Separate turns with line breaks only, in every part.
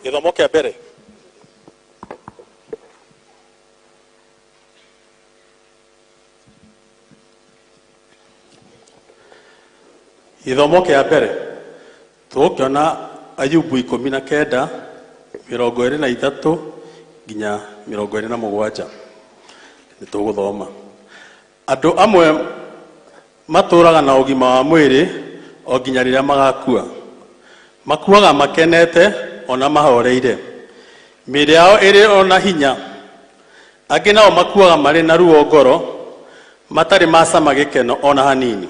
Gĩthomo kĩa mbere. Gĩthomo kĩa mbere tũgũkĩona Ayubu 19 23 nginya 27. Nĩ tũgũthoma. Andũ amwe matũũraga na ũgima wa mwĩrĩ o nginya rĩrĩa magakua. Makuaga makenete ona mahoreire, mĩĩrĩ yao ĩrĩ o na hinya. Angĩ nao makuaga marĩ na ruo ngoro, matarĩ macama gĩkeno ona hanini.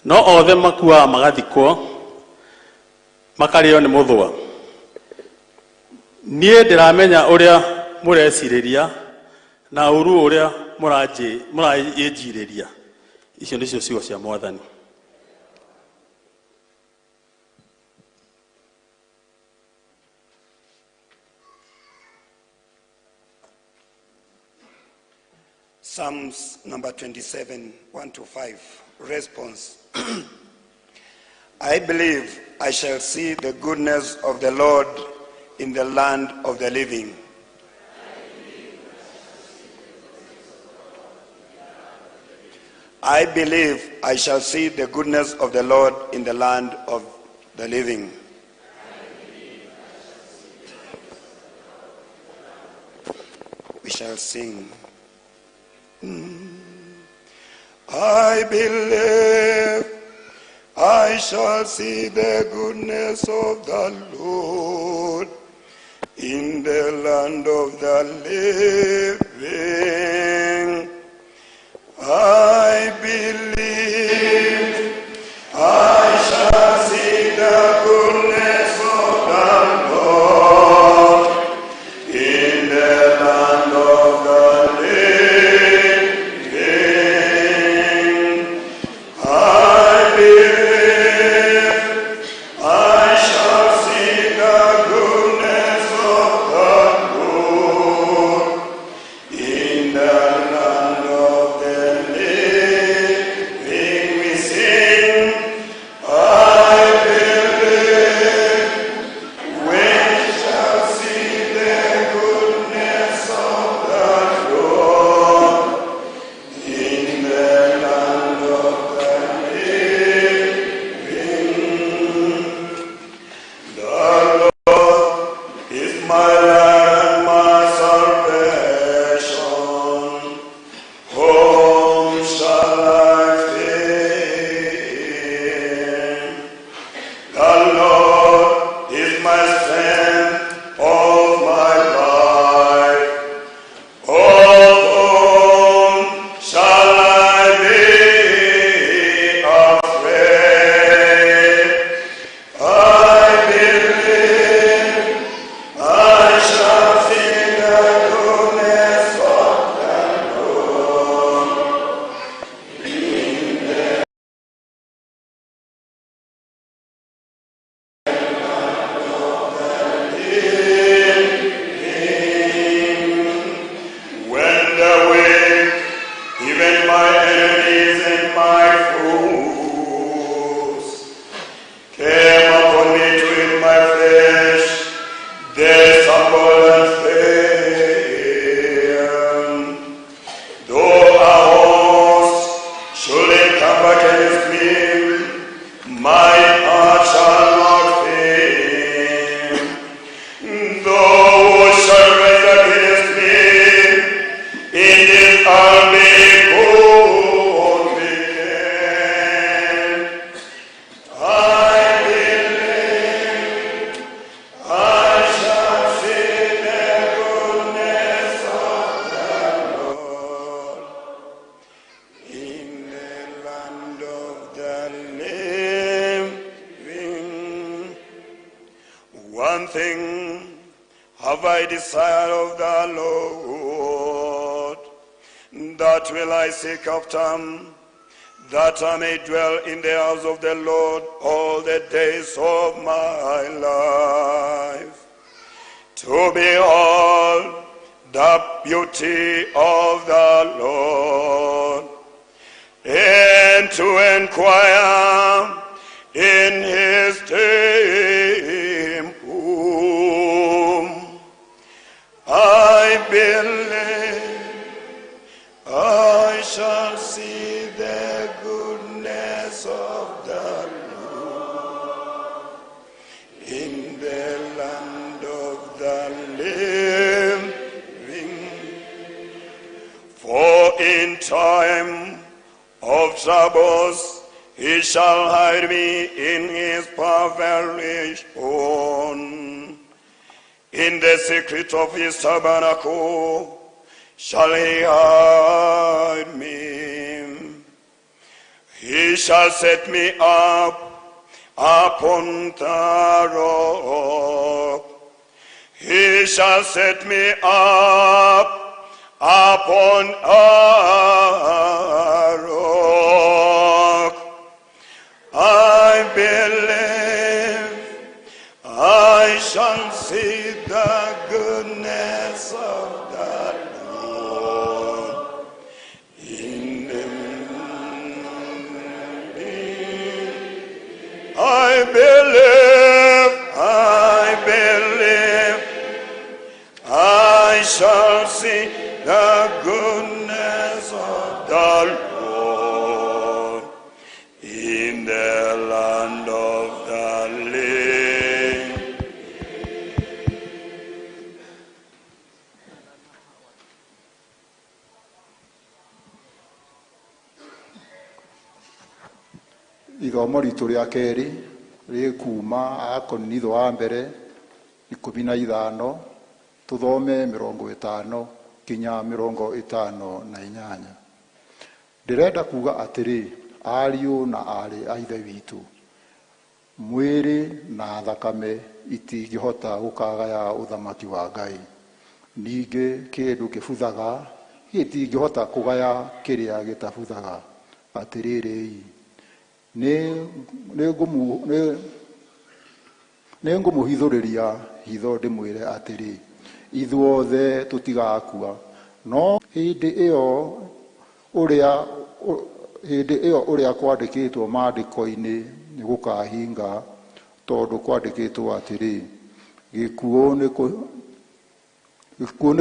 No othe makuaga magathikwo, makarĩo nĩ mũthũa. Niĩ ndĩramenya ũrĩa mũrecirĩria na ũũru ũrĩa mũraĩnjirĩria. Icio nĩcio ciugo cia Mwathani.
Psalms number 27, 1 to 5. Response. I believe I shall see the goodness of the Lord in the land of the living. I believe I shall see the goodness of the Lord in the land of the living. We shall sing. I believe I shall see the goodness of the Lord in the land of the living. I believe I shall see the goodness of the Lord in the land of the living. I believe I shall see the goodness of the Lord in the land of the living. We sing, I believe we shall see the goodness of the Lord in the land of the living. The Lord is my light and my salvation. Whom shall I fear? The Lord is my strength of my life. Of whom shall I be afraid? I believe I shall see the goodness of the Lord in the land of the living. When the wicked, even my enemies and my foes, came upon me to eat my flesh, they stumbled and fell. Though a host should encamp against me, my heart shall not fear. Though war shall rise against me, in this I'll be confident. I believe I shall see the goodness of the Lord in the land of the living. One thing have I desired of the Lord, that will I seek after, that I may dwell in the house of the Lord all the days of my life, to behold the beauty of the Lord, and to inquire in his temple. For in time of troubles he shall hide me in his pavilion. In the secret of his tabernacle shall he hide me. He shall set me up upon the rock. He shall set me up upon a rock. I believe I shall see the goodness of the Lord in the I believe, I believe, I shall see the goodness of the Lord in the land of the living.
Ithomo ritũ rĩa kerĩ rĩ kuma Akorinitho wa mbere 15, tũthome 50 kinya 58. Ndĩrenda kuga atĩrĩ, ariũ na aarĩ a Ithe witũ, mwĩrĩ na thakame itingĩhota gũkagaya ũthamaki wa Ngai, ningĩ kĩndũ kĩbuthaga gĩtingĩhota kũgaya kĩrĩa gĩtabuthaga. Atĩrĩrĩ, nĩ ngũmũhithũrĩria hitho ndĩmwĩre atĩrĩ, ithuothe tũtigakua, no hĩndĩ ĩyo ũrĩa kwandĩkĩtwo maandĩko-inĩ nĩ gũkahinga, tondũ kwandĩkĩtwo atĩrĩ, gĩkuũ nĩ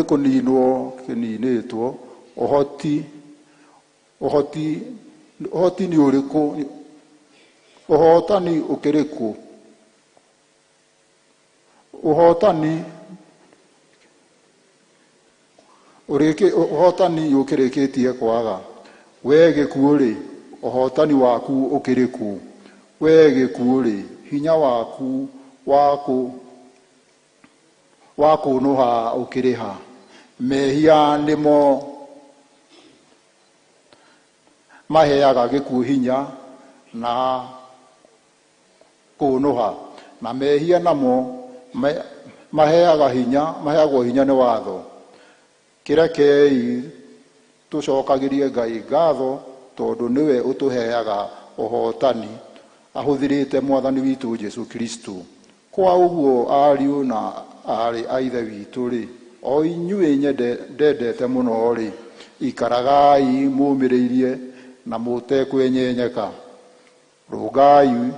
kũninwo kĩninĩtwo. Ũhoti nĩ ũrĩkũ? Ũhotani ũkĩrĩ kũ? Ũhotani ũkĩrĩkĩtie kwaga. We gĩkuũ-rĩ, ũhotani waku ũkĩrĩ kũ? We gĩkuũ-rĩ, hinya waku wa kũnũha ũkĩrĩ ha? Mehia nĩmo maheaga gĩkuũ hinya na kũnũha, na mehia namo maheaga hinya maheagwo hinya nĩ watho. Kĩrekei tũcokagĩrie Ngai ngatho, tondũ nĩwe ũtũheaga ũhotani ahũthĩrĩte Mwathani witũ Jesu Kristo. Kwa ũguo, ariũ na aarĩ a Ithe witũ-rĩ, o inyuĩ ndendete mũno-rĩ, ikaragai mũmĩrĩirie na mũtekwenyenyeka. Rũngai,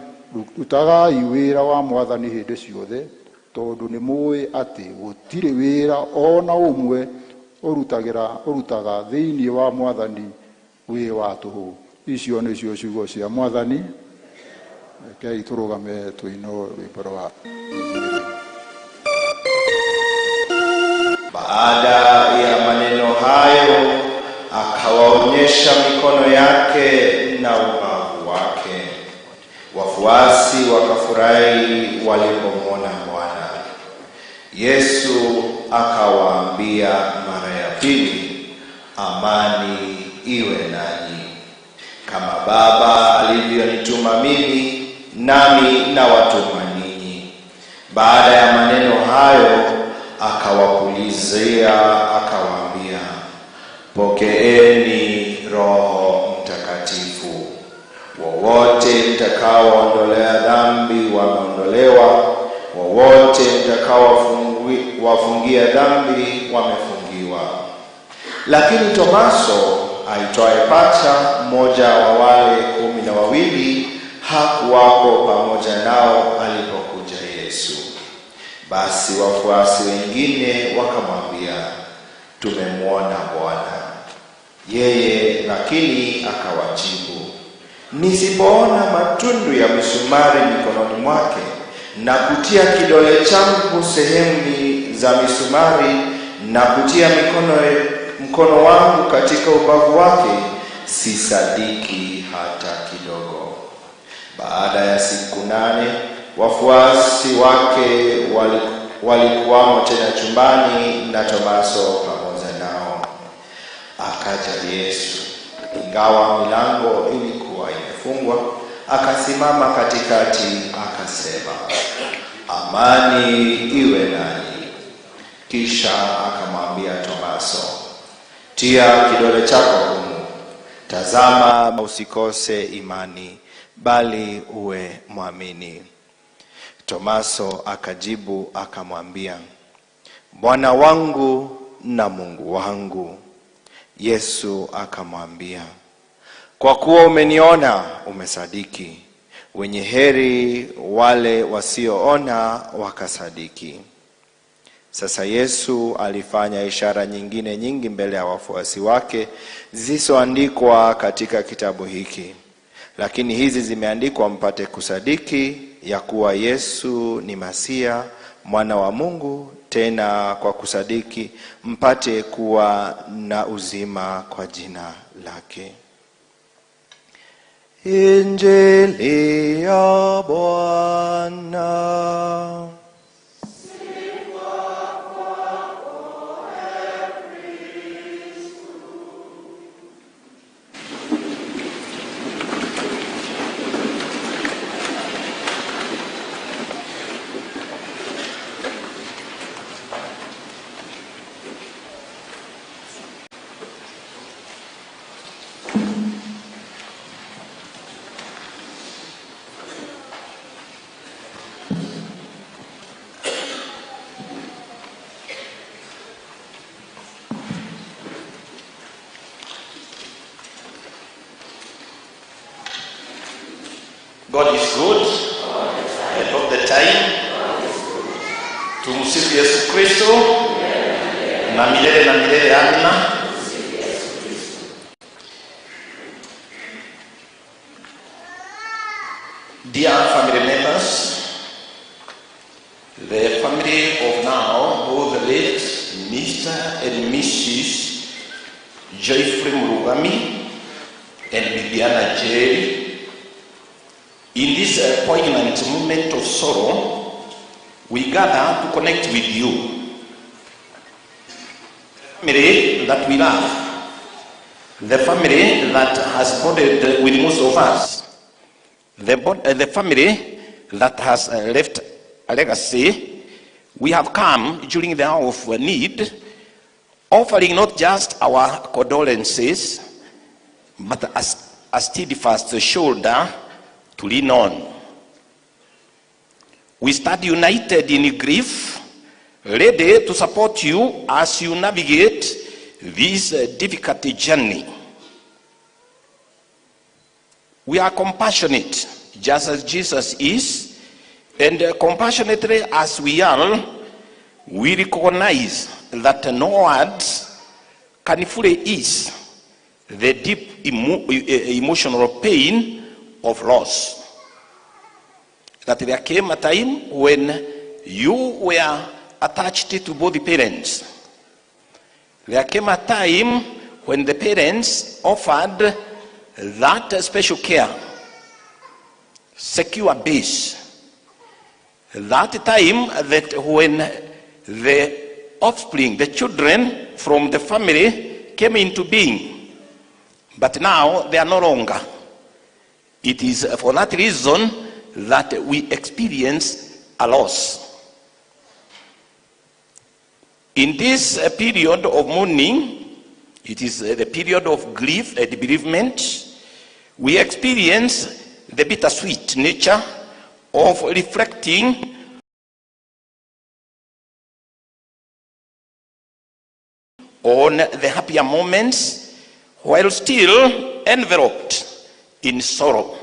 rutagai wĩra wa Mwathani hĩndĩ ciothe, tondũ nĩ mũĩ atĩ gũtirĩ wĩra o na ũmwe ũrutagĩra ũrutaga thĩinĩ wa Mwathani wĩ wa tũhũ. Icio nĩcio ciugo cia Mwathani. Rekei tũrũgame tũino rwĩmbo rwa Injiri.
Baada ya maneno hayo akawaonyesha mikono yake na ubavu wake. Wafuasi wakafurahi walipomwona Bwana. Yesu akawaambia mara ya pili, amani iwe nanyi. Kama Baba alivyonituma mimi, nami nawatuma ninyi. Baada ya maneno hayo akawapulizia, akawaambia, pokeeni Roho Mtakatifu. Wowote mtakaoondolea dhambi wameondolewa, wowote mtakaowafungia dhambi wamefungiwa. Lakini Tomaso aitwaye Pacha, mmoja wa wale 12, hakuwako pamoja nao alipokuja Yesu. Basi wafuasi wengine wakamwambia, tumemwona Bwana. Yeye lakini akawajibu, nisipoona matundu ya misumari mikononi mwake na kutia kidole changu sehemu za misumari na kutia mkono mkono wangu katika ubavu wake, sisadiki hata kidogo. Baada ya siku 8 wafuasi wake walikuwamo tena chumbani na Tomaso pamoja nao. Akaja Yesu, ingawa milango ilikuwa imefungwa, akasimama katikati akasema, amani iwe nanyi. Kisha akamwambia Tomaso, tia kidole chako humu, tazama usikose imani, bali uwe mwamini. Tomaso akajibu akamwambia, Bwana wangu na Mungu wangu. Yesu akamwambia, kwa kuwa umeniona umesadiki. Wenye heri wale wasioona wakasadiki. Sasa Yesu alifanya ishara nyingine nyingi mbele ya wafuasi wake zisizoandikwa katika kitabu hiki, lakini hizi zimeandikwa mpate kusadiki ya kuwa Yesu ni Masia, mwana wa Mungu, tena kwa kusadiki mpate kuwa na uzima kwa jina lake. Injili ya Bwana.
God is good and all the time. Tumsifu Yesu Kristo na milele na milele, amina. Dear family members, the family of now, both the late Mr. and Mrs. Geoffrey Murugami and Bibiana Jerry, in this poignant moment of sorrow, we gather to connect with you. Family that we love, the family that has bonded with most of us, the family that has left a legacy. We have come during the hour of need, offering not just our condolences, but a steadfast shoulder to lean on. We stand united in grief, ready to support you as you navigate this difficult journey. We are compassionate, just as Jesus is, and compassionately as we are, we recognize that no words can fully ease the deep emotional pain of loss. That there came a time when you were attached to both the parents. There came a time when the parents offered that special care, secure base. That time that when the offspring, the children from the family came into being, but now they are no longer. It is for that reason that we experience a loss. In this period of mourning, it is the period of grief and bereavement, we experience the bittersweet nature of reflecting on the happier moments while still enveloped in sorrow.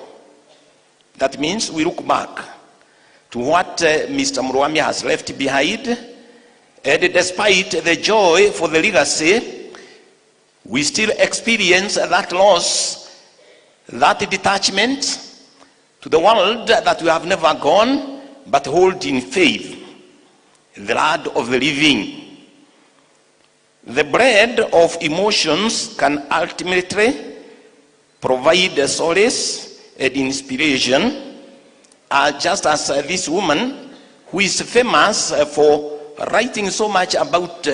That means we look back to what Mr. Murugami has left behind, and despite the joy for the legacy, we still experience that loss, that detachment to the world that we have never gone, but hold in faith, the land of the living. The bread of emotions can ultimately provide a solace and inspiration, just as this woman, who is famous for writing so much about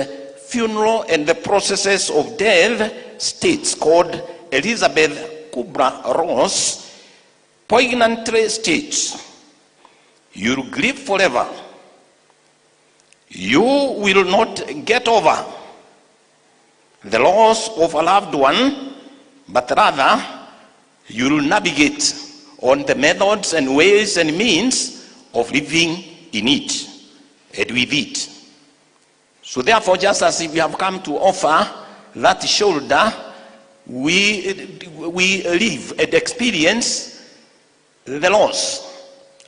funeral and the processes of death, states, called Elizabeth Kubler-Ross, poignantly states, "You'll grieve forever. You will not get over the loss of a loved one, but rather you'll navigate on the methods and ways and means of living in it and with it." So therefore, just as if we have come to offer that shoulder, we live and experience the loss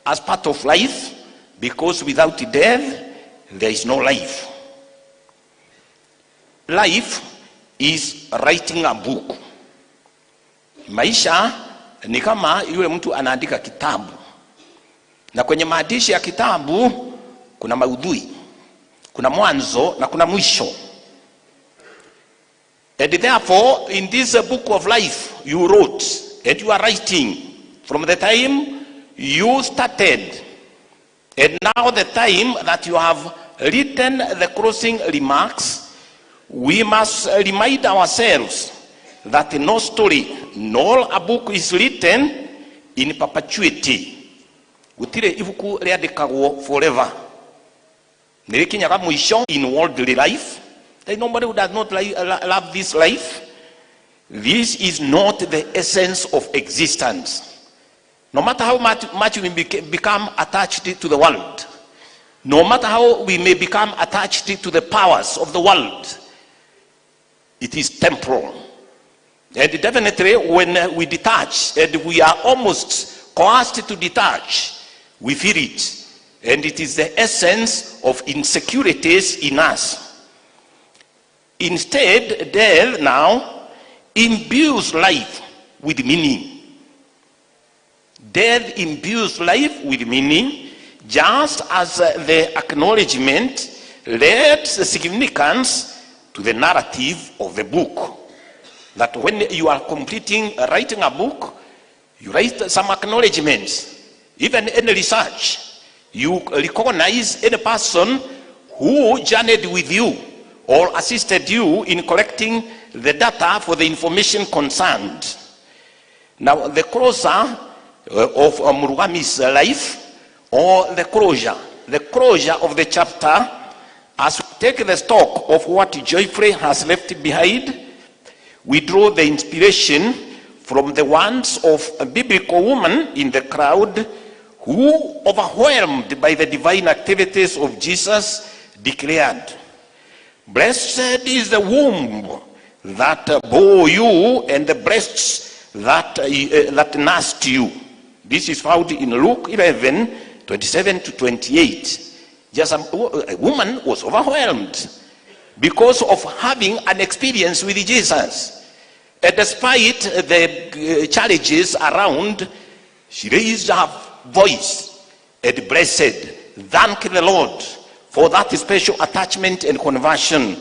as part of life, because without death, there is no life. Life is writing a book. Maisha ni kama yule mtu anaandika kitabu. Na kwenye maandishi ya kitabu kuna maudhui, kuna mwanzo na kuna mwisho. And therefore, in this book of life you wrote, and you are writing from the time you started, and now the time that you have written the closing remarks, we must remind ourselves that no story nor a book is written in perpetuity. Gutire ibuku riandikagwo forever. Nirikinyaga mwisho in worldly life. There is nobody who does not love this life. This is not the essence of existence. No matter how much we become attached to the world, no matter how we may become attached to the powers of the world, it is temporal. And definitely when we detach, and we are almost coerced to detach, we feel it. And it is the essence of insecurities in us. Instead, death now imbues life with meaning. Death imbues life with meaning, just as the acknowledgement lends significance to the narrative of the book. That when you are completing writing a book, you write some acknowledgements. Even any research, you recognize any person who journeyed with you or assisted you in collecting the data for the information concerned. Now, the closure of Murugami's life, or the closure of the chapter, as we take the stock of what Geoffrey has left behind, we draw the inspiration from the words of a biblical woman in the crowd who, overwhelmed by the divine activities of Jesus, declared, "Blessed is the womb that bore you and the breasts that nursed you." This is found in Luke 11, 27 to 28. Just a woman was overwhelmed because of having an experience with Jesus. And despite the challenges around, she raised her voice and blessed, thank the Lord for that special attachment and conversion.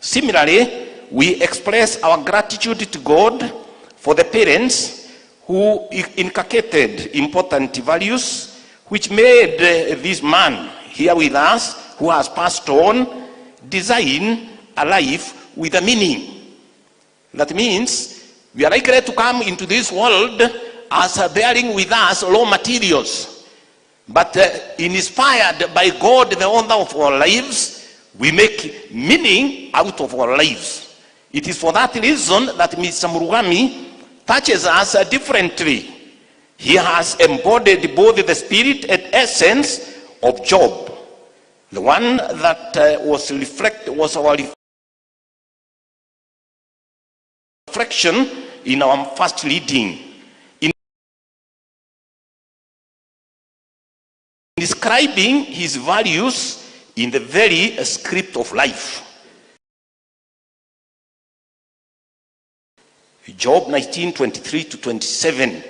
Similarly, we express our gratitude to God for the parents who inculcated important values which made this man here with us, who has passed on, design a life with a meaning. That means we are likely to come into this world as bearing with us raw materials, but inspired by God, the author of our lives, we make meaning out of our lives. It is for that reason that Mr. Murugami touches us differently. He has embodied both the spirit and essence of Job, the one that was our reflection in our first reading. In describing his values in the very script of life. Job 19:23 to 27,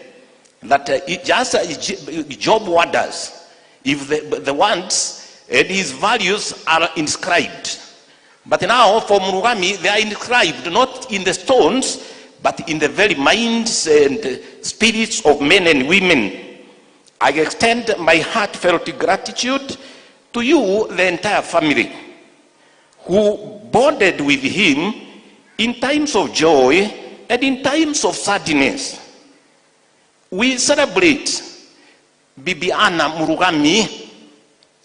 that just Job wonders if the ones and his values are inscribed. But now for Murugami, they are inscribed not in the stones, but in the very minds and spirits of men and women. I extend my heartfelt gratitude to you, the entire family, who bonded with him in times of joy and in times of sadness. We celebrate Bibiana Murugami,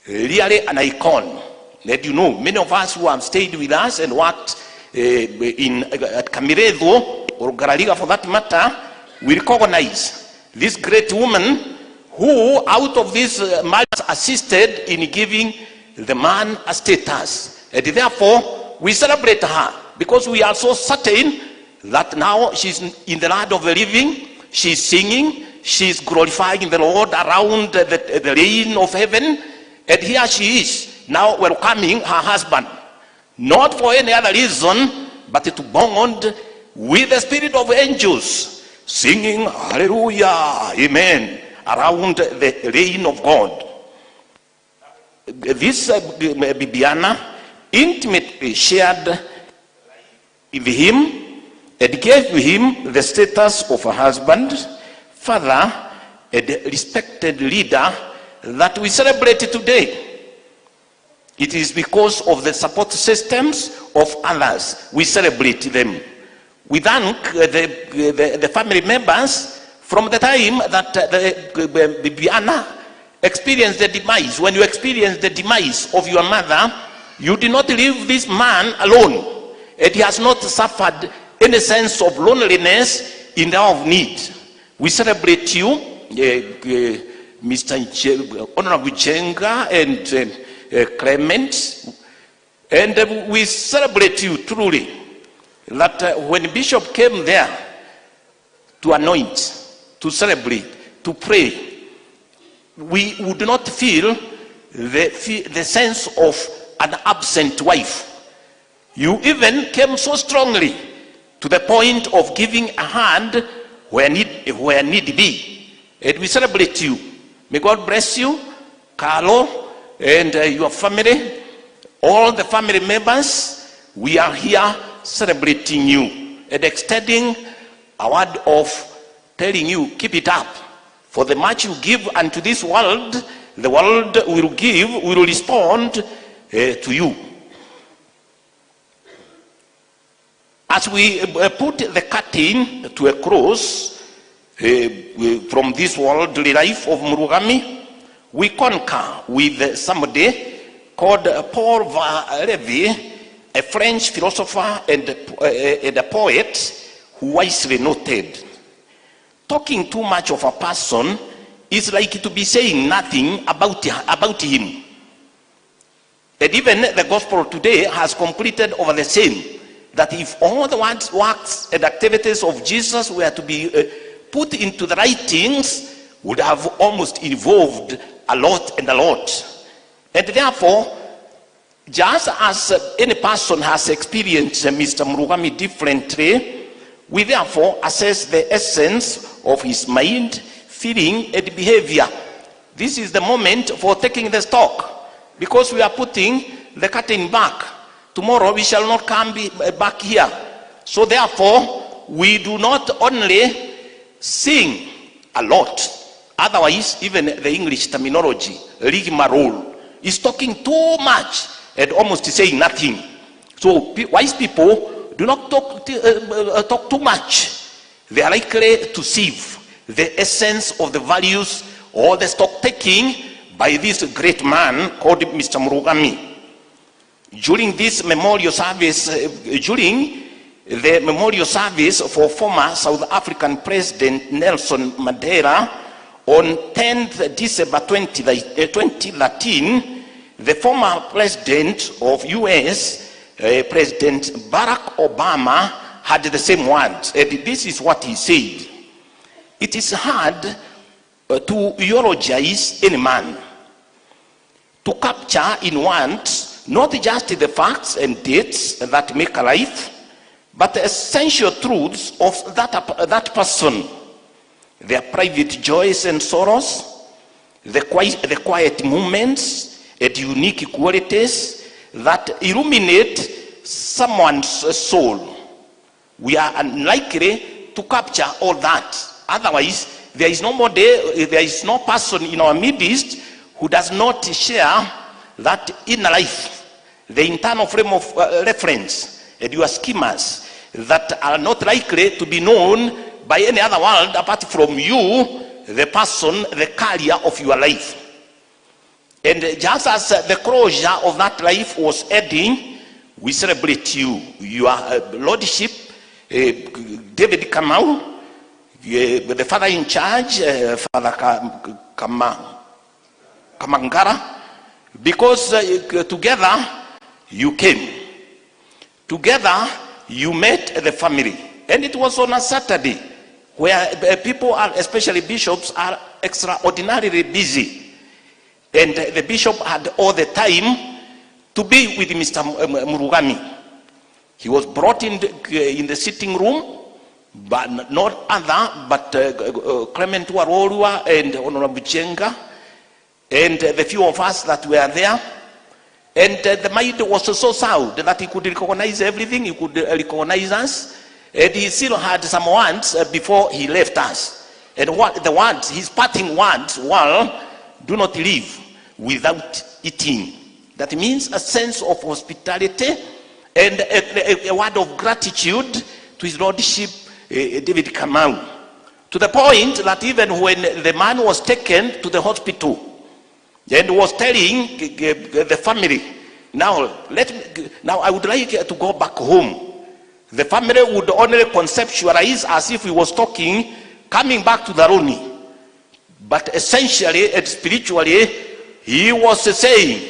really an icon. Let you know, many of us who have stayed with us and worked at Kamiretho, or Garariga for that matter, we recognize this great woman who, out of this marriage, assisted in giving the man a status. And therefore, we celebrate her because we are so certain that now she's in the land of the living, she's singing, she's glorifying the Lord around the reign of heaven, and here she is now welcoming her husband. Not for any other reason, but to bond with the spirit of angels, singing hallelujah, amen, around the reign of God. This Bibiana intimately shared with him and gave him the status of a husband, father, and respected leader that we celebrate today. It is because of the support systems of others we celebrate them. We thank the family members from the time that the Bibiana experienced the demise. When you experience the demise of your mother, you did not leave this man alone. And he has not suffered any sense of loneliness in the hour of need. We celebrate you, Mr. Honorable Jenga and Clement, and we celebrate you truly. That when Bishop came there to anoint, to celebrate, to pray, we would not feel the sense of an absent wife. You even came so strongly to the point of giving a hand where need be. And we celebrate you. May God bless you, Carlo, and your family, all the family members. We are here celebrating you and extending a word of telling you, keep it up. For the much you give unto this world, the world will give, will respond to you. As we put the curtain to a close from this worldly life of Murugami, we concur with somebody called Paul Valéry, a French philosopher and a poet, who wisely noted, talking too much of a person is like to be saying nothing about him. And even the gospel today has completed over the same, that if all the words, works, and activities of Jesus were to be put into the writings, would have almost involved a lot and a lot. And therefore, just as any person has experienced Mr. Murugami differently, we therefore assess the essence of his mind, feeling, and behavior. This is the moment for taking the stock, because we are putting the curtain back. Tomorrow we shall not come back here. So therefore, we do not only sing a lot. Otherwise, even the English terminology, rigmarole, is talking too much and almost saying nothing. So wise people do not talk too much. They are likely to sieve the essence of the values or the stock taking by this great man called Mr. Murugami. During this memorial service, during the memorial service for former South African President Nelson Mandela on 10th December 2013, the former president of US, President Barack Obama, had the same words. And this is what he said. It is hard to eulogize any man, to capture in words not just the facts and dates that make a life, but the essential truths of that person, their private joys and sorrows, the quiet moments and unique qualities that illuminate someone's soul. We are unlikely to capture all that. Otherwise, there is nobody, there is no person in our midst who does not share that inner life, the internal frame of reference, and your schemas that are not likely to be known by any other world apart from you, the person, the carrier of your life. And just as the closure of that life was ending, we celebrate you, your Lordship, David Kamau, the father in charge, Father Kamangara, because together you came. Together you met the family. And it was on a Saturday where people are, especially bishops, are extraordinarily busy. And the bishop had all the time to be with Mr. Murugami. He was brought in the sitting room, but not other, but Clement Warorua and Honorable Chenga, and the few of us that were there. And the mind was so sound that he could recognize everything, he could recognize us. And he still had some words before he left us. And what the words, his parting words were, do not leave without eating. That means a sense of hospitality and a word of gratitude to his Lordship, David Kamau. To the point that even when the man was taken to the hospital and was telling the family, now I would like to go back home. The family would only conceptualize as if he was talking, coming back to the Roni. But essentially and spiritually, he was saying,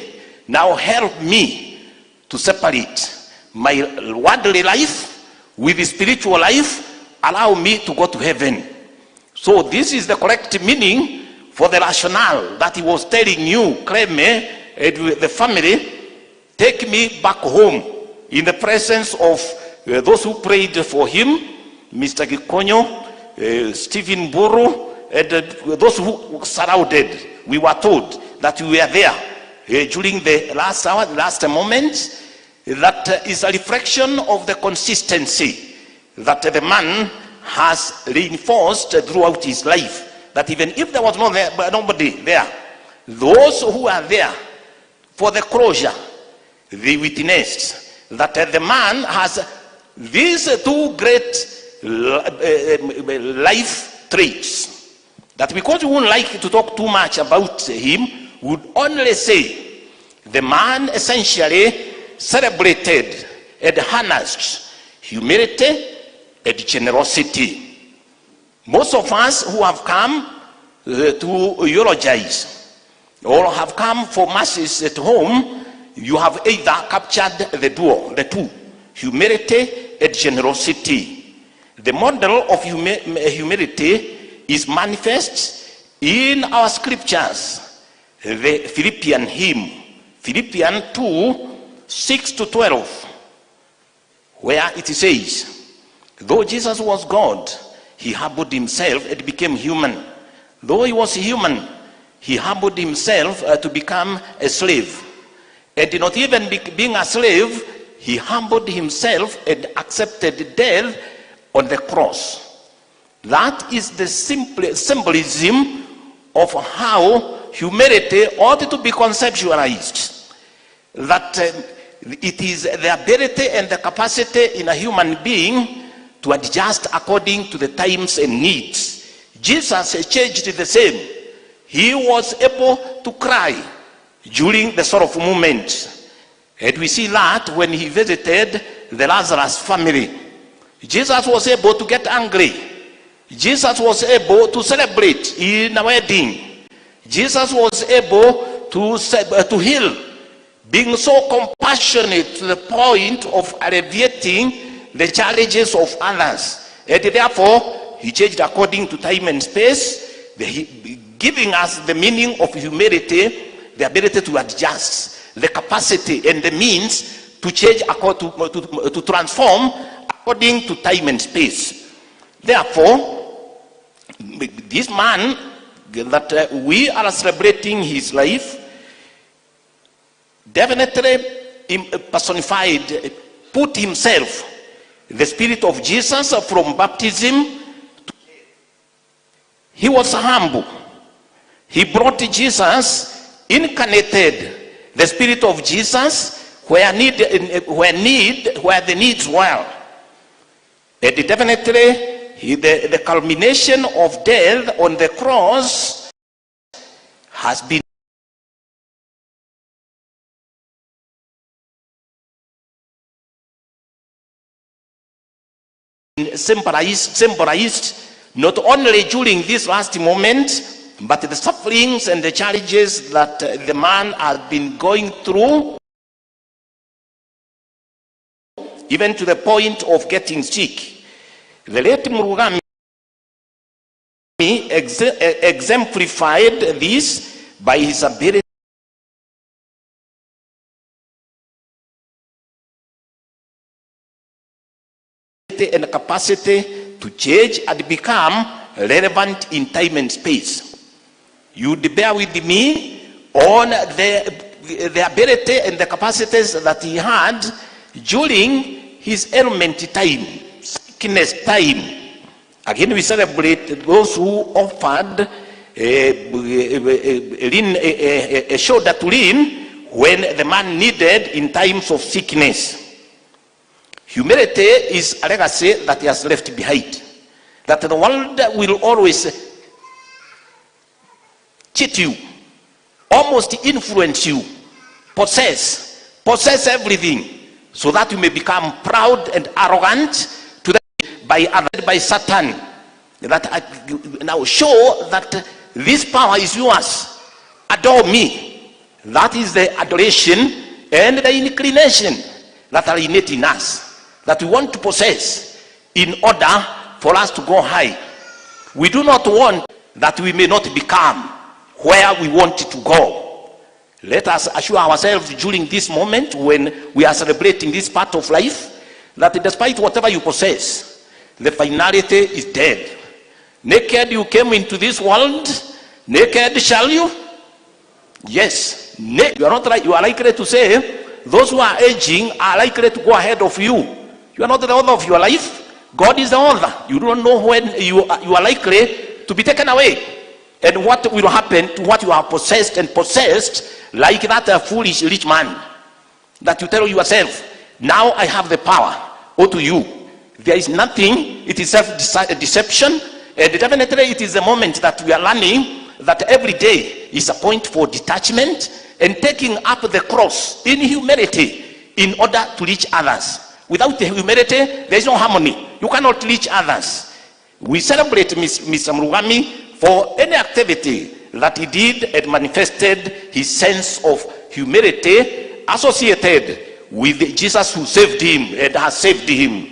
now help me to separate my worldly life with the spiritual life. Allow me to go to heaven. So this is the correct meaning for the rationale that he was telling you, Cleme, and the family, take me back home in the presence of those who prayed for him, Mr. Gikonyo, Stephen Buru, and those who surrounded. We were told that we were there during the last hour, the last moment. That is a reflection of the consistency that the man has reinforced throughout his life. That even if there was no there, nobody there, those who are there for the closure, they witnessed that the man has these two great life traits. That because we wouldn't like to talk too much about him, we would only say the man essentially celebrated and harnessed humility and generosity. Most of us who have come to eulogize or have come for masses at home, you have either captured the duo, the two, humility and generosity. The model of humility is manifest in our scriptures, the Philippian hymn, Philippians 2, 6 to 12, where it says, though Jesus was God, he humbled himself and became human. Though he was human, he humbled himself to become a slave. And not even being a slave, he humbled himself and accepted death on the cross. That is the simple symbolism of how humility ought to be conceptualized. That it is the ability and the capacity in a human being to adjust according to the times and needs. Jesus changed the same. He was able to cry during the sorrowful moment. And we see that when he visited the Lazarus family. Jesus was able to get angry. Jesus was able to celebrate in a wedding. Jesus was able to heal, being so compassionate to the point of alleviating the challenges of others. And therefore, he changed according to time and space, giving us the meaning of humility, the ability to adjust, the capacity and the means to change, to transform according to time and space. Therefore, this man that we are celebrating his life definitely personified put himself, the spirit of Jesus from baptism, he was humble. He brought Jesus, incarnated the spirit of Jesus where the needs were. And definitely, the culmination of death on the cross has been symbolized not only during this last moment, but the sufferings and the challenges that the man has been going through, even to the point of getting sick. The late Murugami exemplified this by his ability and capacity to change and become relevant in time and space. You'd bear with me on the ability and the capacities that he had during his ailment time, sickness time. Again, we celebrate those who offered a shoulder to lean when the man needed in times of sickness. Humility is a legacy that he has left behind, that the world will always cheat you, almost influence you, possess everything, so that you may become proud and arrogant to the, by other, by Satan. That I, now show that this power is yours. Adore me. That is the adoration and the inclination that are innate in us, that we want to possess in order for us to go high. We do not want that we may not become where we want to go. Let us assure ourselves during this moment when we are celebrating this part of life that despite whatever you possess, the finality is dead. Naked you came into this world, naked shall you? Yes. You are not right. You are likely to say, those who are aging are likely to go ahead of you. You are not the author of your life. God is the author. You don't know when you are likely to be taken away. And what will happen to what you have possessed and possessed, like that foolish rich man, that you tell yourself, now I have the power, unto you. There is nothing, it is self-deception, and definitely it is the moment that we are learning that every day is a point for detachment and taking up the cross in humility in order to reach others. Without the humility, there is no harmony. You cannot reach others. We celebrate Mr. Murugami for any activity that he did and manifested his sense of humility associated with Jesus who saved him and has saved him.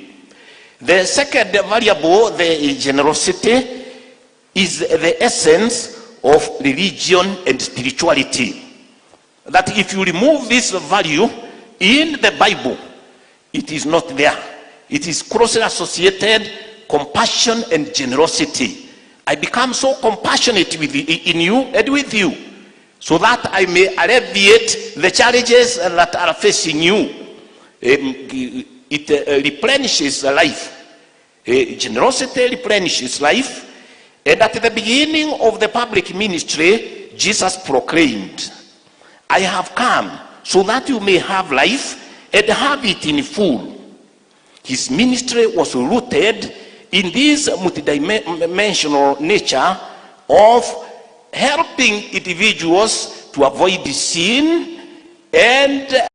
The second variable, the generosity, is the essence of religion and spirituality. That if you remove this value in the Bible, it is not there. It is closely associated compassion and generosity. I become so compassionate in you and with you, so that I may alleviate the challenges that are facing you. It replenishes life. Generosity replenishes life. And at the beginning of the public ministry, Jesus proclaimed, I have come so that you may have life and have it in full. His ministry was rooted in this multidimensional nature of helping individuals to avoid sin and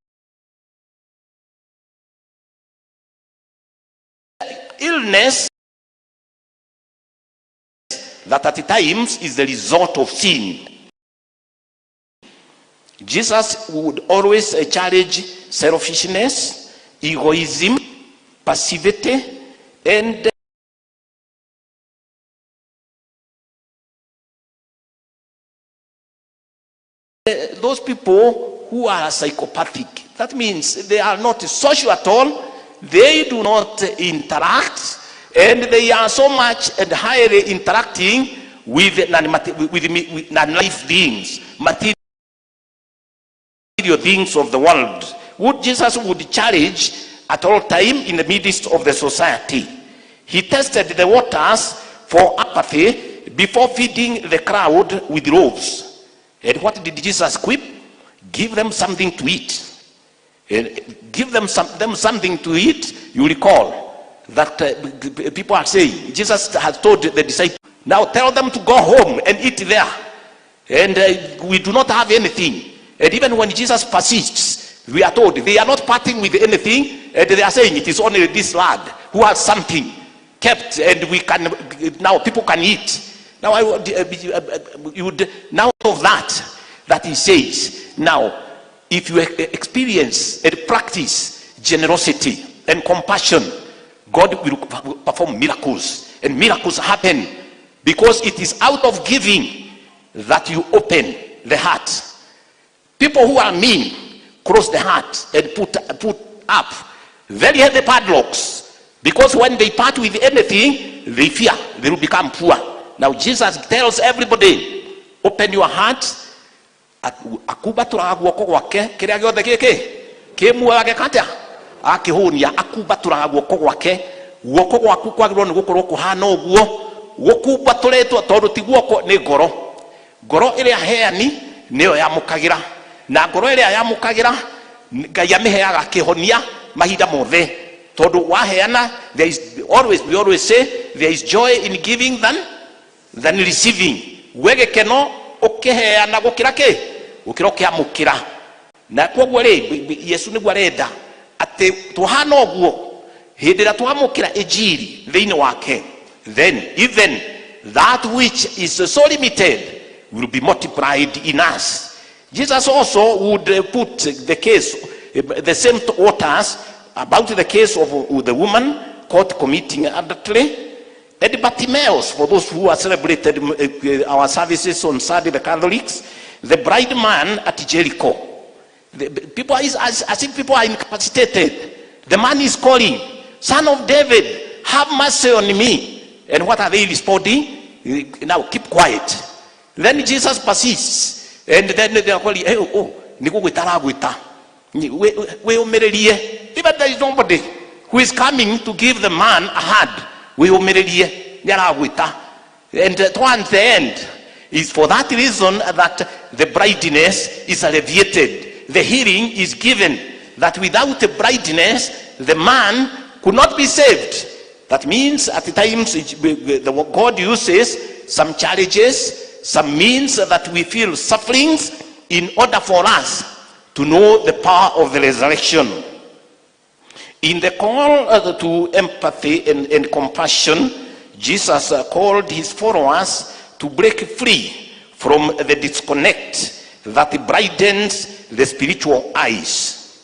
illness that at times is the result of sin. Jesus would always challenge selfishness, egoism, passivity, and those people who are psychopathic. That means they are not social at all. They do not interact, and they are so much and highly interacting with non-life things, material things of the world. What Jesus would challenge at all time in the midst of the society. He tested the waters for apathy before feeding the crowd with loaves. And what did Jesus quip? Give them something to eat. Give them something to eat. You recall that people are saying, Jesus has told the disciples, now tell them to go home and eat there. And we do not have anything. And even when Jesus persists, we are told they are not parting with anything, and they are saying it is only this lad who has something kept, and we can now people can eat. Now I would, you would now of that he says, now if you experience and practice generosity and compassion, God will perform miracles, and miracles happen because it is out of giving that you open the heart. People who are mean close the heart and put up very heavy padlocks, because when they part with anything, they fear they will become poor. Now Jesus tells everybody, open your heart. Akumbatũraga guoko gwake kĩrĩa gĩothe gĩkĩ kĩ muoyo ageka atĩa akĩhũnia akumbatũraga guoko gwake guoko gwaku kwagĩrĩirwo nĩ gũkorwo kũhana ũguo gũkumbatũrĩtwo tondũ ti guoko nĩ ngoro. Ngoro ĩrĩa heani nĩyo yamũkagĩra na ngoro ĩrĩa yamũkagĩra Ngai amĩheaga kĩhonia mahinda mothe tondũ waheana, there is always, we always say there is joy in giving than receiving. We gĩkeno ũkĩheana gũkĩra kĩ gũkĩra ũkĩamũkĩra na koguo rĩ Yesu nĩguo arenda atĩ tũhana ũguo hĩndĩ ĩrĩa twamũkĩra injiri thĩinĩ wake, then even that which is so limited will be multiplied in us. Jesus also would put the case, the same waters about the case of the woman caught committing adultery and Bartimaeus, for those who are celebrated our services on Sunday, the Catholics, the blind man at Jericho. The people is as if people are incapacitated. The man is calling, "Son of David, have mercy on me." And what are they responding? "Now keep quiet." Then Jesus persists. And then they are calling, "Hey, oh, nĩgũgwĩta aragwĩta. Wĩyũmĩrĩrie." Even there is nobody who is coming to give the man a hand. Wĩyũmĩrĩrie, nĩ aragwĩta. And towards the end, is for that reason that the blindness is alleviated. The healing is given. That without the blindness, the man could not be saved. That means at the times the God uses some challenges, some means that we feel sufferings in order for us to know the power of the resurrection. In the call to empathy and compassion, Jesus called his followers to break free from the disconnect that brightens the spiritual eyes.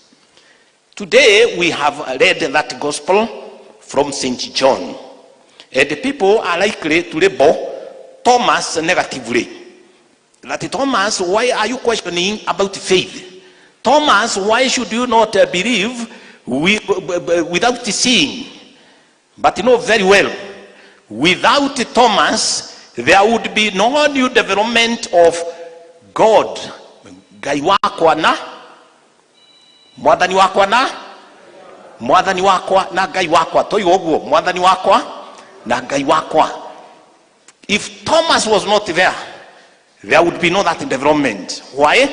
Today we have read that gospel from St. John. And the people are likely to label Thomas negatively. That Thomas, why are you questioning about faith? Thomas, why should you not believe without seeing? But you know very well, without Thomas, there would be no new development of God. Ngai wakwa na mwathani wakwa na mwathani wakwa na Ngai wakwa toiga ũguo mwathani wakwa na Ngai wakwa. If Thomas was not there, there would be no that development. Why?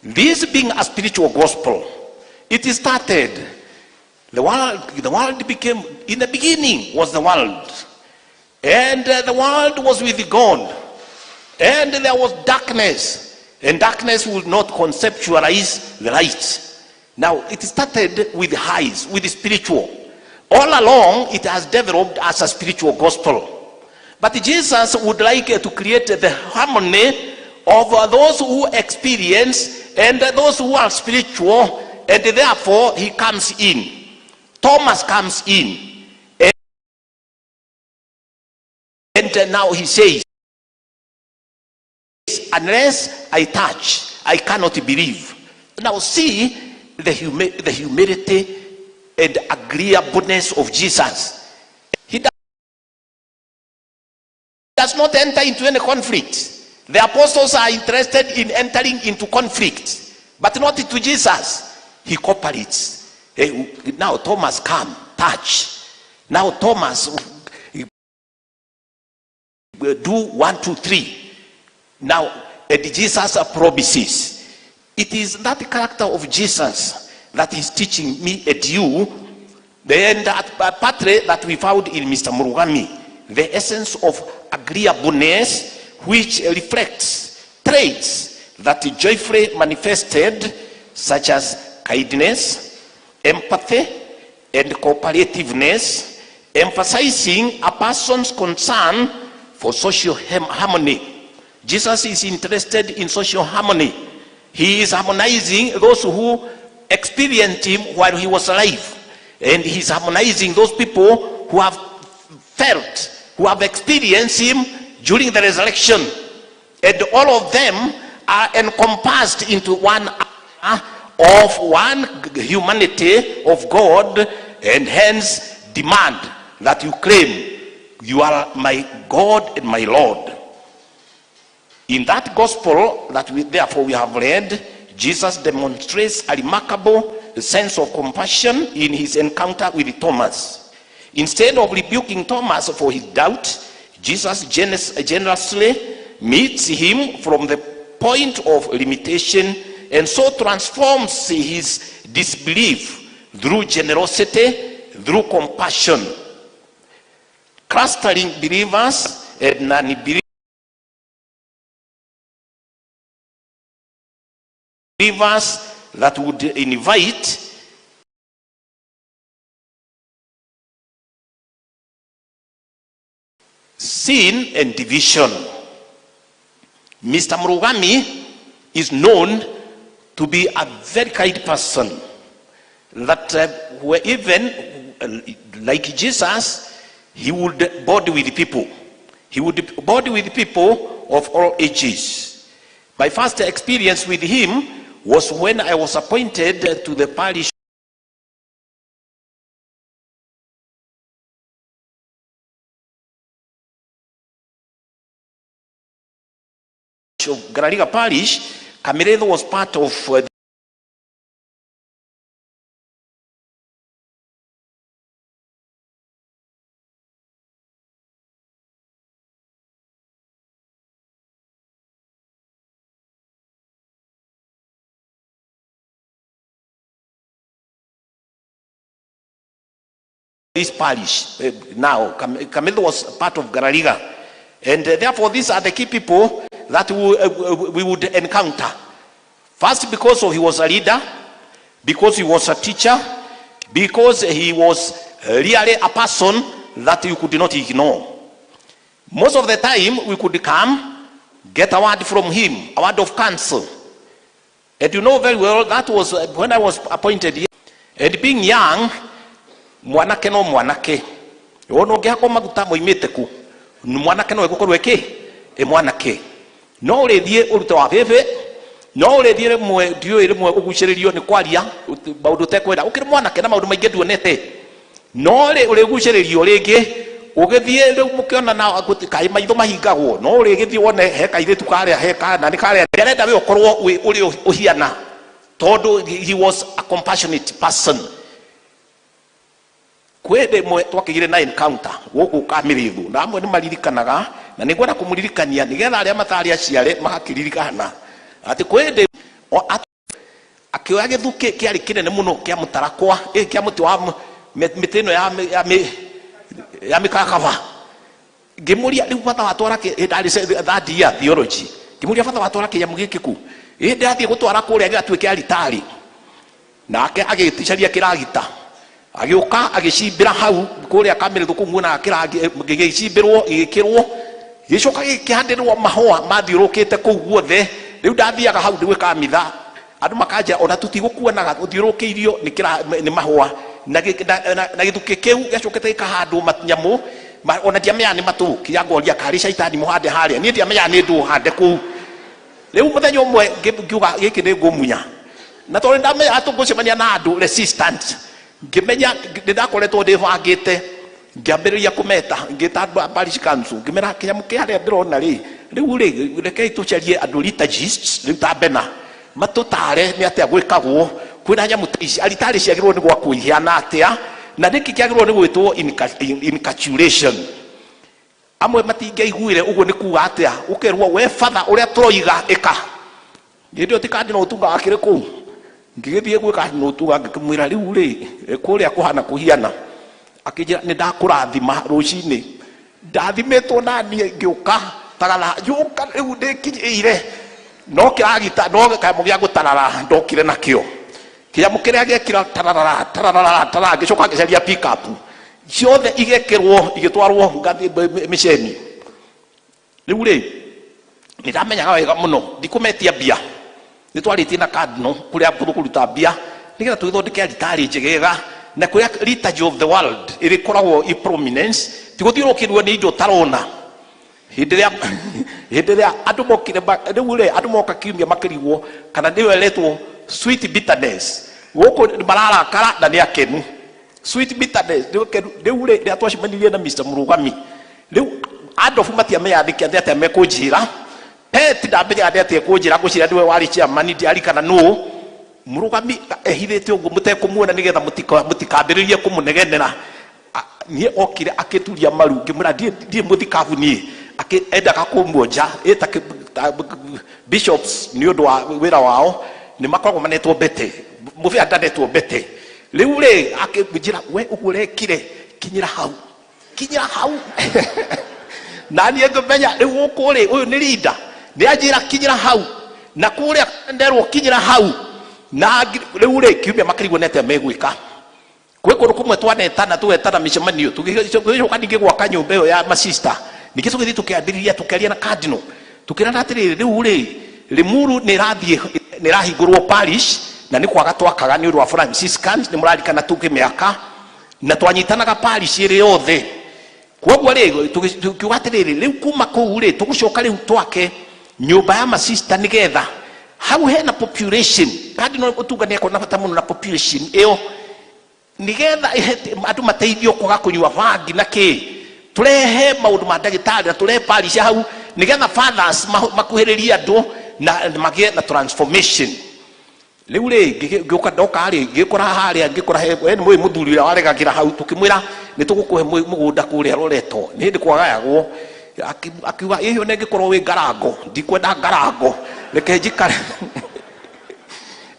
This being a spiritual gospel, it started, the world became, in the beginning was the world, and the world was with God, and there was darkness, and darkness would not conceptualize the light. Now, it started with highs, with the spiritual. All along, it has developed as a spiritual gospel. But Jesus would like to create the harmony of those who experience and those who are spiritual, and therefore he comes in. Thomas comes in. And now he says, "Unless I touch, I cannot believe." Now see the humility and agreeableness of Jesus. He does not enter into any conflict. The apostles are interested in entering into conflict, but not to Jesus. He cooperates. Hey, now Thomas, come, touch. Now Thomas, do 1, 2, 3. Now, and Jesus promises. It is that character of Jesus that is teaching me and you. Then that partly that we found in Mr. Murugami, the essence of agreeableness, which reflects traits that joyfully manifested, such as kindness, empathy, and cooperativeness, emphasizing a person's concern for social harmony. Jesus is interested in social harmony. He is harmonizing those who experienced him while he was alive. And he's harmonizing those people who have felt, who have experienced him during the resurrection. And all of them are encompassed into one of one humanity of God, and hence demand that you claim you are my God and my Lord. In that gospel that we therefore we have read, Jesus demonstrates a remarkable sense of compassion in his encounter with Thomas. Instead of rebuking Thomas for his doubt, Jesus generously meets him from the point of limitation and so transforms his disbelief through generosity, through compassion. Clustering believers and non-believers that would invite sin and division. Mr. Murugami is known to be a very kind person, that where even like Jesus, he would bond with people. He would bond with people of all ages. My first experience with him was when I was appointed to the parish of Ngarariga Parish. Kamirithu was part of this parish. Now, Kamirithu was part of Ngarariga. And therefore, these are the key people that we would encounter. First, because he was a leader, because he was a teacher, because he was really a person that you could not ignore. Most of the time, we could come, get a word from him, a word of counsel. And you know very well, that was when I was appointed here. And being young, mwanake no mwanake. Wona ũngĩhakwo maguta moimĩte kũ, mwanake no egũkorwo ĩkĩ? Ĩ mwanake. No ũrĩthiĩ ũrute wa bĩbĩ, no ũrĩthiĩ rĩmwe, ndiũĩ rĩmwe ũgucĩrĩrio nĩ kwaria maũndũ ũtekwenda. Ũkĩrĩ mwanake na maũndũ maingĩ nduonete. No rĩ ũrĩgucĩrĩrio rĩngĩ, ũgĩthiĩ rĩu mũkĩona na kaĩ maitho mahingagwo, no ũrĩgĩthiĩ wone he kairĩtu karĩa, he kana nĩ karĩa. Ndarenda we ũkorwo wĩ ũrĩa ũhiana, tondũ he was a compassionate person. Kwĩ rĩmwe twakĩgire na encounter gũkũ Kamĩrĩthũ, na amwe nĩ maririkanaga, na nĩ ngwenda kũmũririkania nĩgetha arĩa matarĩ aciare magakĩririkana atĩ kwĩ hĩndĩ akĩoya gĩthukĩ kĩarĩ kĩnene mũno kĩa mũtarakwa, kĩa mũtĩ wa mĩtĩ ĩno ya mĩkakaba. Ngĩmũria rĩu bata watwara kĩ, ndarĩ third year theology. Ngĩmũria bata watwara kĩnyamũ gĩkĩ kũ? Ndĩrathiĩ gũtwara kũrĩa gĩgatuĩke alitari. Nake agĩticaria kĩragita. Agĩũka agĩcimbĩra hau kũrĩa Kamĩrĩthũ kũu muonaga gĩgĩcimbĩrwo, gĩgĩkĩrwo, gĩcoka gĩkĩhandĩrwo mahũa mathiũrũkĩte kũu guothe. Rĩu ndathiaga hau ndĩgwĩka mitha, andũ makanjĩra ona tũtigũkuonaga ũthiũrũkĩirio nĩ mahũa. Na gĩthukĩ kĩu gĩacokete gĩkahandwo nyamũ, ona ndiamenyaga nĩ matũ, kinya ngoria karĩ caitani mũhande harĩa, niĩ ndiamenyaga nĩ ndũ hande kũu. Rĩu mũthenya ũmwe ngiuga gĩkĩ nĩ ngũmunya, na tondũ ndamenya atĩ ngũcemania na andũ resistant, ngĩmenya nĩ ndakoretwo ndĩbangĩte, ngĩambĩrĩria kũmeta, ngĩta andũ a parish council, ngĩmera kĩnyamũ kĩa harĩa ndĩrona rĩ, rĩu rĩ, rekei tũcarie andũ liturgists, rĩu ta Bena, matũtare nĩ atĩa gwĩkagwo, kwĩna nyamũ Ici aritarĩ ciagĩrĩirwo nĩ gwakwo ihana atĩa, na nĩkĩ kĩagĩrĩirwo nĩ gwĩtwo inculturation. Amwe matingĩaiguire ũguo nĩ kuga atĩa, ũkerwo we father ũrĩa tũroiga ĩka. Hĩndĩ ĩyo ti Cardinal Otunga wakĩrĩ kũu, ngĩgĩthiĩ gwĩ Cardinal Otunga ngĩkĩmwĩra, rĩu rĩ kũrĩa kũhana kũhiana. Akĩnjĩra nĩ ndakũrathima rũcinĩ, ndathimĩtwo na niĩ ngĩũka tagatha njũka rĩu ndĩkinyĩire, no kĩragita no kanyamũ gĩa gũtarara ndokire nakĩo, kĩnyamũ kĩrĩa gĩekira tararara tararara tarara, ngĩcoka ngĩcaria pick-up ciothe igekĩrwo igĩtwarwo mĩceni. Rĩu rĩ nĩ ndamenyaga wega mũno ndikũmetia mbia, nĩ twarĩtie na Cardinal kũrĩa tũkũruta mbia nĩgetha tũgĩthondeke aritarĩ njegega, na kũrĩa liturgy of the world ĩrĩkoragwo i prominence, ti gũthiũrũkĩrwo nĩ indo ũtarona. Hĩndĩ ĩrĩa andũ mokire, rĩu rĩ andũ moka kiumia makĩrigwo kana nĩyo ĩretwo sweet bitterness, gũkũ mararakara na nĩ akenu. Sweet bitterness nĩ akenu. Rĩu rĩ rĩrĩa twacemanirie na Mr. Mũrũgami, rĩu Adolf matiamenyaga nĩkĩ atĩ atĩa mekũnjĩra, Pet ndamenyaga nĩ atĩa ekũnjĩra, ngwĩciria nĩwe warĩ chairman, ndiarikana nũ. Mũrũgami ehithĩte ũguo mũtekũmuona nĩgetha mũtikambĩrĩrie kũmũnegenera. Niĩ okire akĩturia maru, ngĩmwĩra ndiĩ mũthikabu niĩ, endaga kũmuonja ĩta bishops nĩ ũndũ wa wĩra wao nĩ makoragwo manetwo mbete, mũbĩa ndanetwo mbete. Rĩu rĩ akĩnjĩra we ũguo ũrekire kinyĩra hau, kinyĩra hau. Na niĩ ngĩmenya rĩu gũkũ rĩ ũyũ nĩ leader, nĩ anjĩra kinyĩra hau, na kũrĩa nderwo kinyĩra hau. Na rĩu rĩ kiumia makĩrigwo nĩ atĩa megwĩka. Gwĩ kũndũ kũmwe twanetana tũgetana mĩcemanio, tũgĩcoka ningĩ gwaka nyũmba ĩyo ya masista, ningĩ tũgĩthiĩ tũkĩambĩrĩria tũkĩaria na Cardinal, tũkĩrana atĩrĩrĩ, rĩu rĩ Limuru nĩ ĩrathiĩ nĩ ĩrahingũrwo parish, na nĩ kwaga twakaga nĩ ũndũ wa Franciscans, nĩ mũrarikana tũkĩmĩaka na twanyitanaga parish ĩrĩ yothe. Koguo rĩ tũkiuga atĩrĩrĩ, rĩu kuma kũu rĩ tũgũcoka rĩu twake nyũmba ya masista nĩgetha hau hena population. Cardinal Otunga nĩ akorwo na bata mũno na population ĩyo, nĩgetha andũ mateithio kwaga kũnyua bangi na kĩ, tũrehe maũndũ ma ndagĩtarĩ na tũrehe parish hau nĩgetha fathers makuhĩrĩrie andũ na magĩe na transformation. Rĩu rĩ ngĩũka ndoka rĩ ngĩkora harĩa, ngĩkora he we nĩ mũĩ mũthuri ũrĩa waregagĩra hau, tũkĩmwĩra nĩ tũgũkũhe mũgũnda kũrĩa Loreto, nĩ hĩndĩ kwagayagwo. Akiuga ĩyo nĩ ngĩkorwo wĩ ngarango, ndikwenda ngarango, reke njikare.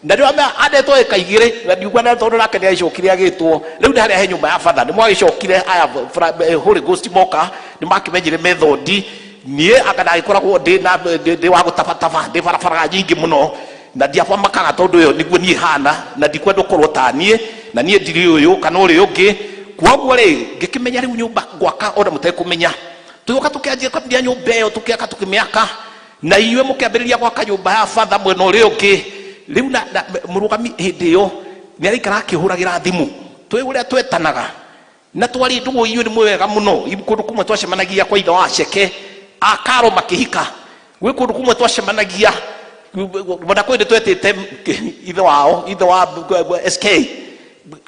Na nĩ wamenya andetwo ĩka igĩrĩ, na ndiuga na tondũ nake nĩ agĩcokire agĩtwo. Rĩu nĩ harĩa he nyũmba ya batha, nĩ mwagĩcokire aya Holy Ghost moka, nĩ makĩmenyire methodi. Niĩ anga ndagĩkoragwo ndĩ wa gũtabataba, ndĩ barabara nyingĩ mũno, na ndiabamakaga tondũ ĩyo nĩguo niĩ hana, na ndikwenda ũkorwo ta niĩ, na niĩ ndirĩ ũyũ kana ũrĩa ũngĩ. Kwoguo rĩ ngĩkĩmenya rĩu nyũmba ngwaka ona mũtekũmenya. Tũgĩũka tũkĩanjia kwambia nyũmba ĩyo, tũkĩaka tũkĩmĩaka, na inyuĩ mũkĩambĩrĩria gwaka nyũmba ya batha mwena ũrĩa ũngĩ. Rĩu na mũrũgami hĩndĩ ĩyo nĩ araikara akĩhũragĩra thimũ, twĩ ũrĩa twetanaga na twarĩ ndũgũ, inyuĩ nĩ mũĩ wega mũno. Kũndũ kũmwe twacemanagia kwa ithe wa Ceke akaro makĩhika, gwĩ kũndũ kũmwe twacemanagia ona kwĩ twetĩte ithe wao, ithe wa SK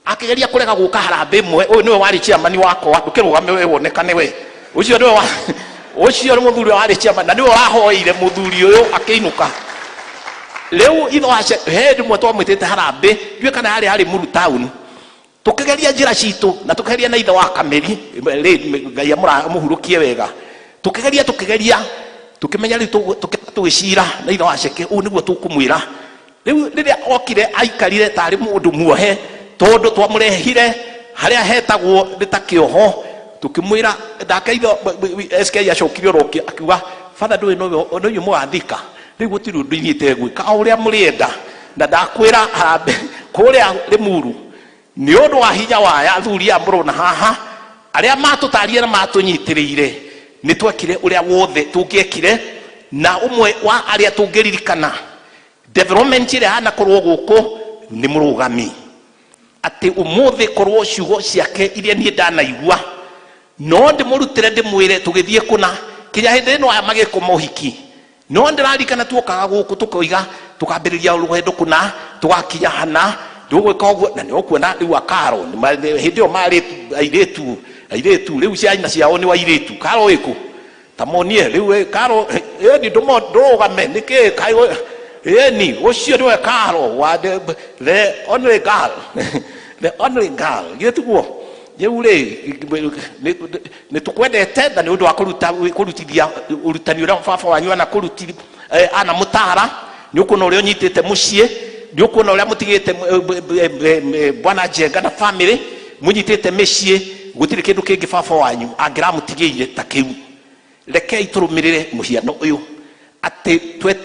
akĩgeria kũrega gũka harambĩ ĩmwe. Ũyũ nĩwe warĩ chairman wakwa, ndũkĩrũgame we wonekane we, ũcio nĩwe wa ũcio nĩ mũthuri ũrĩa warĩ chairman na nĩwe wahoeire mũthuri ũyũ akĩinũka. Rĩu ithe wa he rĩmwe twamwĩtĩte harambĩ, ndiũĩ kana yarĩ harĩ Muru town, tũkĩgeria njĩra citũ na tũkĩgeria na ithe wa Kameri, Ngai amũhurũkie wega, tũkĩgeria tũkĩmenya rĩu tũgĩcira na ithe wa Ceke, ũũ nĩguo tũkũmwĩra. Rĩu rĩrĩa okire aikarire tarĩ mũndũ muohe, tondũ twamũrehire harĩa hetagwo nĩ ta kĩoho, tũkĩmwĩra nake ithe SK acokire oro akiuga, father ndũĩ nowe inyuĩ mũgathika, rĩu gũtirĩ ũndũ inyuĩ itegwĩka, o ũrĩa mũrĩenda. Na ndakwĩra harambee kũrĩa Limuru nĩ ũndũ wa hinya wa aya athuri aya mũrona haha, arĩa matũtarire na matũnyitĩrĩire, nĩ twekire ũrĩa wothe tũngĩekire. Na ũmwe wa arĩa tũngĩririkana development ĩrĩa yanakorwo gũkũ nĩ mũrũgami, atĩ ũmũthĩ korwo ciugo ciake iria niĩ ndanaigua no ndĩmũrutĩre ndĩmwĩre tũgĩthiĩ kũna kinya hĩndĩ ĩno aya magĩkoma ũhiki, no ndĩrarikana tuokaga gũkũ tũkoiga tũkambĩrĩria rũgendo kũna tũgakinya hana ndũgwĩka ũguo, na nĩ ũkuona rĩu akaro hĩndĩ ĩyo marĩ airĩtu rĩu ciana ciao nĩ airĩtu. Karo ĩkũ? Ta monie rĩu karo ĩni ndũrũgame nĩkĩ? Ĩni ũcio nĩwe Karo wa the only girl, the only girl. Githĩ tiguo? Rĩu rĩ, nĩ tũkwendete na nĩ ũndũ wa kũruta kũrutithia ũrutani ũrĩa baba wanyu anakũruti anamũtara. Nĩ ũkuona ũrĩa ũnyitĩte mũciĩ, nĩ ũkuona ũrĩa mũtigĩte bwana Njenga na family mũnyitĩte mĩciĩ. Gũtirĩ kĩndũ kĩngĩ baba wanyu angĩramũtigĩire ta kĩu. Rekei tũrũmĩrĩre mũhiano ũyũ atĩ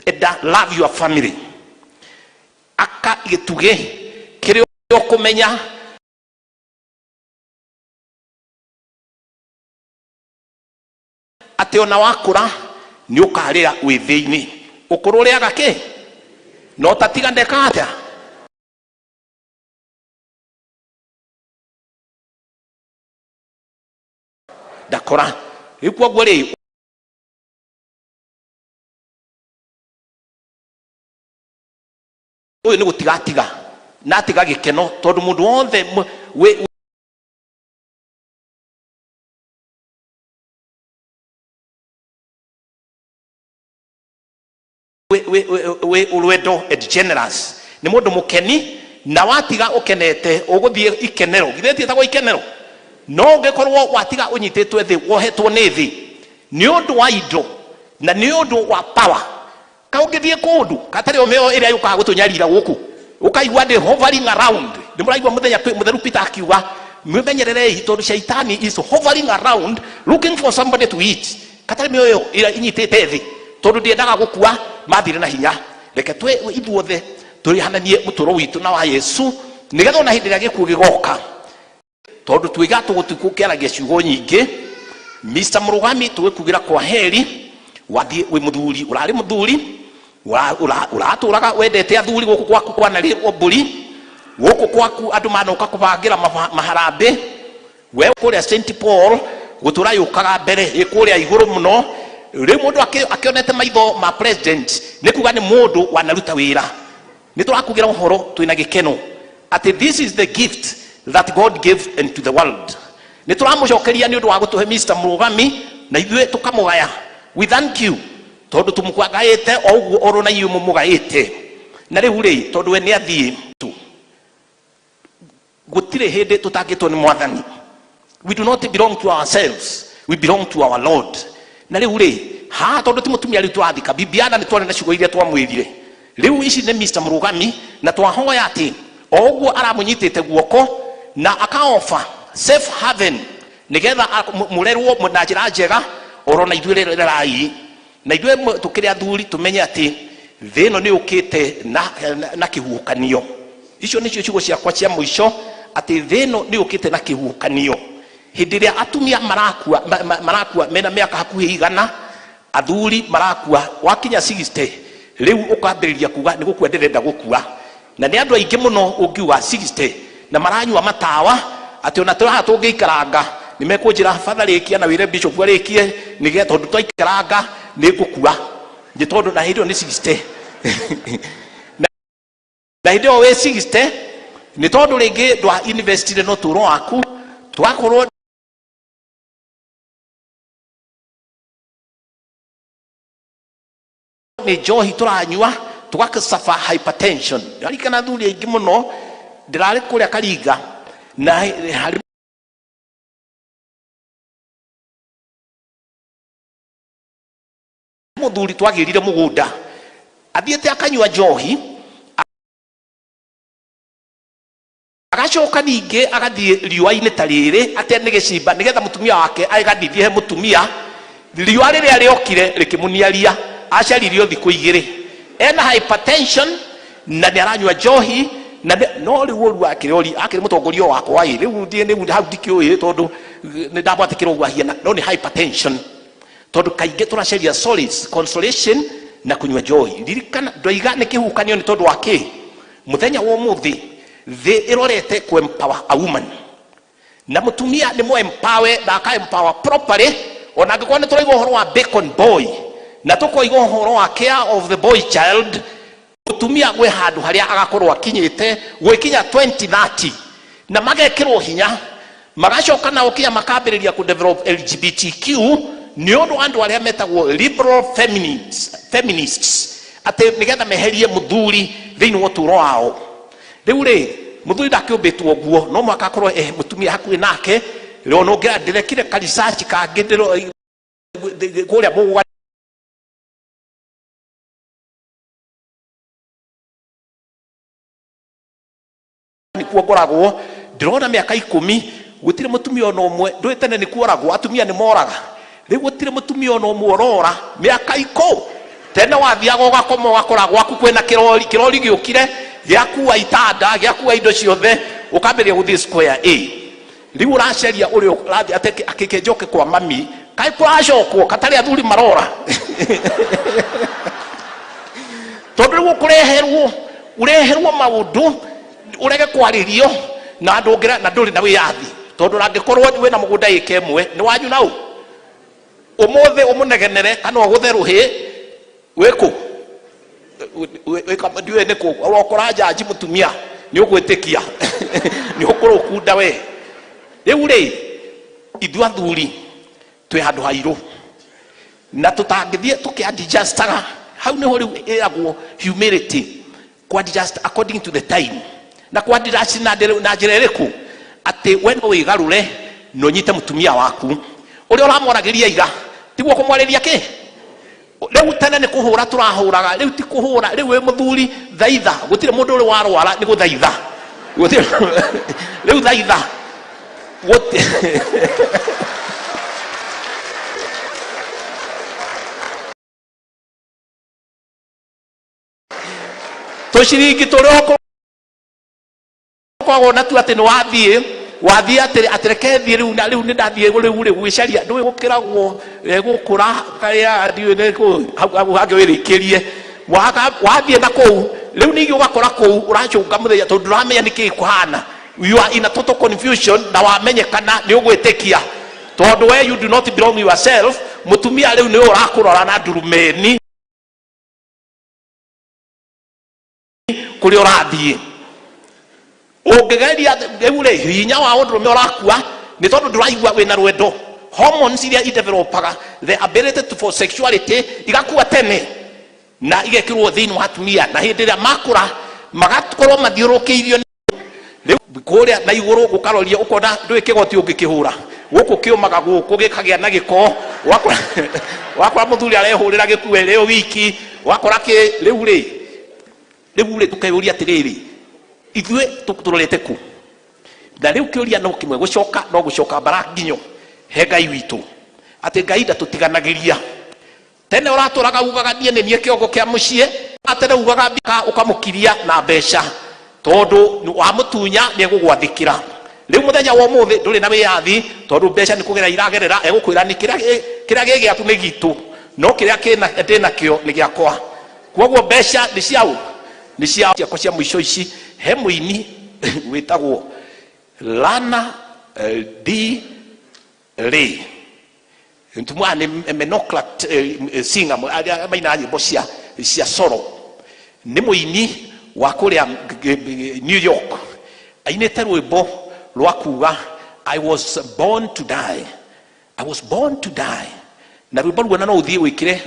enda, love your family, aka gĩtugĩ kĩrĩa ũkũmenya atĩ ona wakũra nĩ ũkarĩra wĩthĩ-inĩ. Ũkũrũ ũrĩaga kĩ no tatiga ndekaga atĩa? Ndakora. Rĩu koguo rĩ, ũyũ nĩ gũtigatiga na atiga gĩkeno, tondũ mũndũ wothe wĩ wĩ rwendo and generous nĩ mũndũ mũkeni, na watiga ũkenete ũgũthiĩ ikenero. Githĩ tiĩtagwo ikenero? No ũngĩkorwo watiga ũnyitĩtwe thĩ, wohetwo nĩ thĩ nĩ ũndũ wa indo na nĩ ũndũ wa power, ka ũngĩthiĩ kũndũ katarĩ o mĩoyo ĩrĩa yũkaga gũtũnyarira gũkũ, ũkaigua ndĩ hovering around. Nĩ mũraigua mũthenya mũtheru Peter akiuga, "Mwĩmenyererei tondũ shaitani is hovering around looking for somebody to eat." Katarĩ mĩoyo ĩrĩa inyitĩte thĩ tondũ ndĩendaga gũkua, mathire na hinya. Reke twĩ ithuothe tũrĩhananie mũtũro witũ na wa Yesu, nĩgetha ona hĩndĩ ĩrĩa gĩkuũ gĩgoka, tondũ twĩga tũgũtikũkĩaragia ciugo nyingĩ. Mr. Mũrũgami, tũgĩkugĩra kwa heri. Wathiĩ wĩ mũthuri, ũrarĩ mũthuri, ũratũraga wendete athuri. Gũkũ gwaku kwanarĩrwo mbũri, gũkũ gwaku andũ manoka kũbangĩra maharambĩ. We kũrĩa St Paul gũtũra yũkaga mbere, ĩ kũrĩa igũrũ mũno. Rĩu mũndũ akĩonete maitho ma president nĩ kuga nĩ mũndũ wanaruta wĩra. Nĩ tũrakugĩra ũhoro twĩna gĩkeno atĩ this is the gift that God gave into the world. Nĩ tũramũcokeria nĩ ũndũ wa gũtũhe Mr. Mũrũgami na ithuĩ tũkamũgaya. We thank you tondũ tũmũgaĩte o ũguo oro na inyuĩ mũmũgaĩte. Na rĩu rĩ, tondũ we nĩ athiĩ tu, gũtirĩ hĩndĩ tũtangĩtwo nĩ Mwathani. We do not belong to ourselves, we belong to our Lord. Na rĩu rĩ, haha tondũ ti mũtumia rĩu tũrathika, Bibiana, nĩ twarĩ na ciugo iria twamwĩrire. Rĩu ici nĩ Mr. Mũrũgami, na twahoya atĩ o ũguo aramũnyitĩte guoko na akaofa safe haven nĩgetha mũrerwo na njĩra njega, oro na ithuĩ rerai na ithuĩ tũkĩrĩ athuri, tũmenye atĩ thĩ ĩno nĩ yũkĩte na kĩhuhũkanio. Icio nĩcio ciugo ciakwa cia mũico, atĩ thĩ ĩno nĩ yũkĩte na kĩhuhũkanio. Hĩndĩ ĩrĩa atumia marakua, marakua mena mĩaka hakuhĩ 100, athuri marakua wakinya 60. Rĩu ũkambĩrĩria kuga nĩ gũkua ndĩrenda gũkua, na nĩ andũ aingĩ mũno ũngiuga 60 na maranyua matawa, atĩ ona tũraha tũngĩikaranga nĩ mekũnjĩra, "Batha, rĩkia na wĩre bishop arĩkie, nĩgetha tondũ twaikaranga nĩ ngũkua." Nĩ tondũ na hĩndĩ ĩyo nĩ 60, na hĩndĩ ĩyo wĩ 60 nĩ tondũ rĩngĩ ndwa investire na ũtũũro waku, tũgakorwo nĩ njohi tũranyua, tũgakĩcaba hypertension. Ndarikana athuri aingĩ mũno, ndĩrarĩ kũrĩa Karinga na harĩ mũthuri twagĩrire mũgũnda, athiĩte akanyua njohi, agacoka ningĩ agathiĩ riũa-inĩ ta rĩrĩ atĩ nĩ gĩcimba, nĩgetha mũtumia wake aganithie he mũtumia. Riũa rĩrĩa rĩokire rĩkĩmũniaria, acaririo thikũ 2 ena hypertension na nĩ aranyua njohi na no rĩu ũru akĩrĩ ori akĩrĩ mũtongoria wakwa ĩ rĩu ndiĩ rĩu hau ndikĩũĩ, tondũ nĩ ndamwatĩkĩra ũguo ahiana, no nĩ hypertension, tondũ kaingĩ tũracaria solace, consolation na kũnyua njohi. Ririkana ndoiga nĩ kĩhukanio nĩ tondũ wa kĩ mũthenya wa ũmũthĩ thĩ ĩrorete ku empower a woman, na mũtumia nĩ mo empower na aka empower properly. Ona angĩkorwo nĩ tũraigua ũhoro wa bacon boy na tũkoiga ũhoro wa care of the boy child, mũtumia gwĩ handũ harĩa agakorwo akinyĩte gwĩkinya 2030 na magekĩrwo hinya, magacoka nao kinya makambĩrĩria ku develop LGBTQ, nĩ ũndũ andũ arĩa metagwo liberal feminists. Atĩ nĩgetha meherie mũthuri thĩinĩ wa ũtũũro wao. Rĩu rĩ, mũthuri ndakĩũmbĩtwo ũguo, no mũhaka akorwo eh, mũtumia hakuhĩ nake. Rĩo no ndĩrekire ka research kangĩ kũrĩa mũgũga nĩkuo ngoragwo ndĩrona mĩaka 10 gũtirĩ mũtumia ona ũmwe. Ndũĩ tene nĩ kuoragwo, atumia nĩ moraga. Rĩu gũtirĩ mũtumia ona ũmwe ũrora mĩaka ikũ. Tene wathiaga ũgakoma ũgakora gwaku kwĩna kĩrori, kĩrori gĩũkire gĩakua itanda, gĩakua indo ciothe, ũkambĩrĩria gũthiĩ square A. Rĩu ũracaria ũrĩa ũrathiĩ atĩ akĩke njoke kwa mami, kaĩ kũracokwo katarĩ athuri marora, tondũ rĩu ũkũreherwo ũreherwo maũndũ ũrege kwarĩrio na andũ ũngĩra na ndũrĩ na wĩyathi, tondũ rangĩkorwo wĩna mũgũnda ĩka ĩmwe nĩ wanyu nau ũmũthĩ ũmũnegenere kana ũgũthe rũhĩ wĩkũ ndiũĩ nĩ kũ ũrokora njanji mũtumia nĩ ũgwĩtĩkia nĩ ũkũrũkunda we. Rĩu rĩ, ithuĩ athuri twĩ handũ hairũ na tũtangĩthiĩ tũkĩadjustaga. Hau nĩho rĩu ĩragwo humility, kuadjust according to the time. Na kuadjust na njĩra ĩrĩkũ? Atĩ we no wĩgarũre na ũnyite mũtumia waku ũrĩa ũramwaragĩria ira, tiguo kũmwarĩria kĩ rĩu. Tene nĩ kũhũra tũrahũraga, rĩu ti kũhũra. Rĩu wĩ mũthuri, thaitha. Gũtirĩ mũndũ ũrĩ warwara nĩ gũthaitha. Rĩu thaitha. Tũciringi tũrĩa ũkoragwo natuo atĩ nĩ wathiĩ wathiĩ atĩ atĩ reke thiĩ rĩu na rĩu nĩ ndathiĩ rĩu rĩ gwĩcaria, ndũĩ gũkĩragwo gũkũra karĩa ndiũĩ nĩ kũ hau hau hangĩ wĩrĩkĩrie. Wathiĩ na kũu rĩu ningĩ ũgakora kũu ũracũnga mũthenya, tondũ ndũramenya nĩkĩ kũhana. You are in a total confusion, na wamenyekana nĩ ũgwĩtĩkia, tondũ we you do not belong yourself. Mũtumia rĩu nĩ ũrakũrora na ndurumeni kũrĩa ũrathiĩ ũngĩgeria. Rĩu rĩ, hinya wa ũndũrũme ũrakua nĩ tondũ ndũraigua wĩna rwendo. Hormones iria idevelopaga the ability to for sexuality igakua tene na igekĩrwo thĩinĩ wa atumia, na hĩndĩ ĩrĩa makũra magakorwo mathiũrũrũkĩirio rĩu kũrĩa na igũrũ, gũkaroria ũkona ndũĩ kĩgoti ũngĩkĩhũra gũkũ kĩũmaga gũkũ gĩkagĩa na gĩko. Wakora wakora mũthuri arehũrĩra gĩkuo ĩrĩ wiki, wakora kĩ rĩu rĩ rĩu rĩ tũkeyũria atĩrĩrĩ, ithuĩ tũrorete kũ? Na rĩu kĩũria no kĩmwe, gũcoka no gũcoka mbara nginyo he Ngai witũ, atĩ Ngai ndatũtiganagĩria. Tene ũratũraga ugaga niĩ nĩ niĩ kĩongo kĩa mũciĩ. Tene ugaga mbia ũkamũkiria na mbeca, tondũ wamũtunya nĩ egũgwathĩkĩra. Rĩu mũthenya wa ũmũthĩ ndũrĩ na wĩyathi, tondũ mbeca nĩ kũgera iragerera. Egũkwĩra nĩ kĩrĩa gĩ gĩaku nĩ gitũ, no kĩrĩa kĩna ndĩ nakĩo nĩ gĩakwa. Koguo mbeca nĩ ciaũ? Nĩ cia ciakwa. Cia mũico ici, he mũini wĩtagwo Lana D Ray. Ntumwa nĩ menoclat singer, arĩa mainaga nyĩmbo cia solo. Nĩ mũini wa kũrĩa New York. Ainĩte rwĩmbo rwa kuga, "I was born to die, I was born to die." Na rwĩmbo ruona no ũthiĩ wĩkĩre,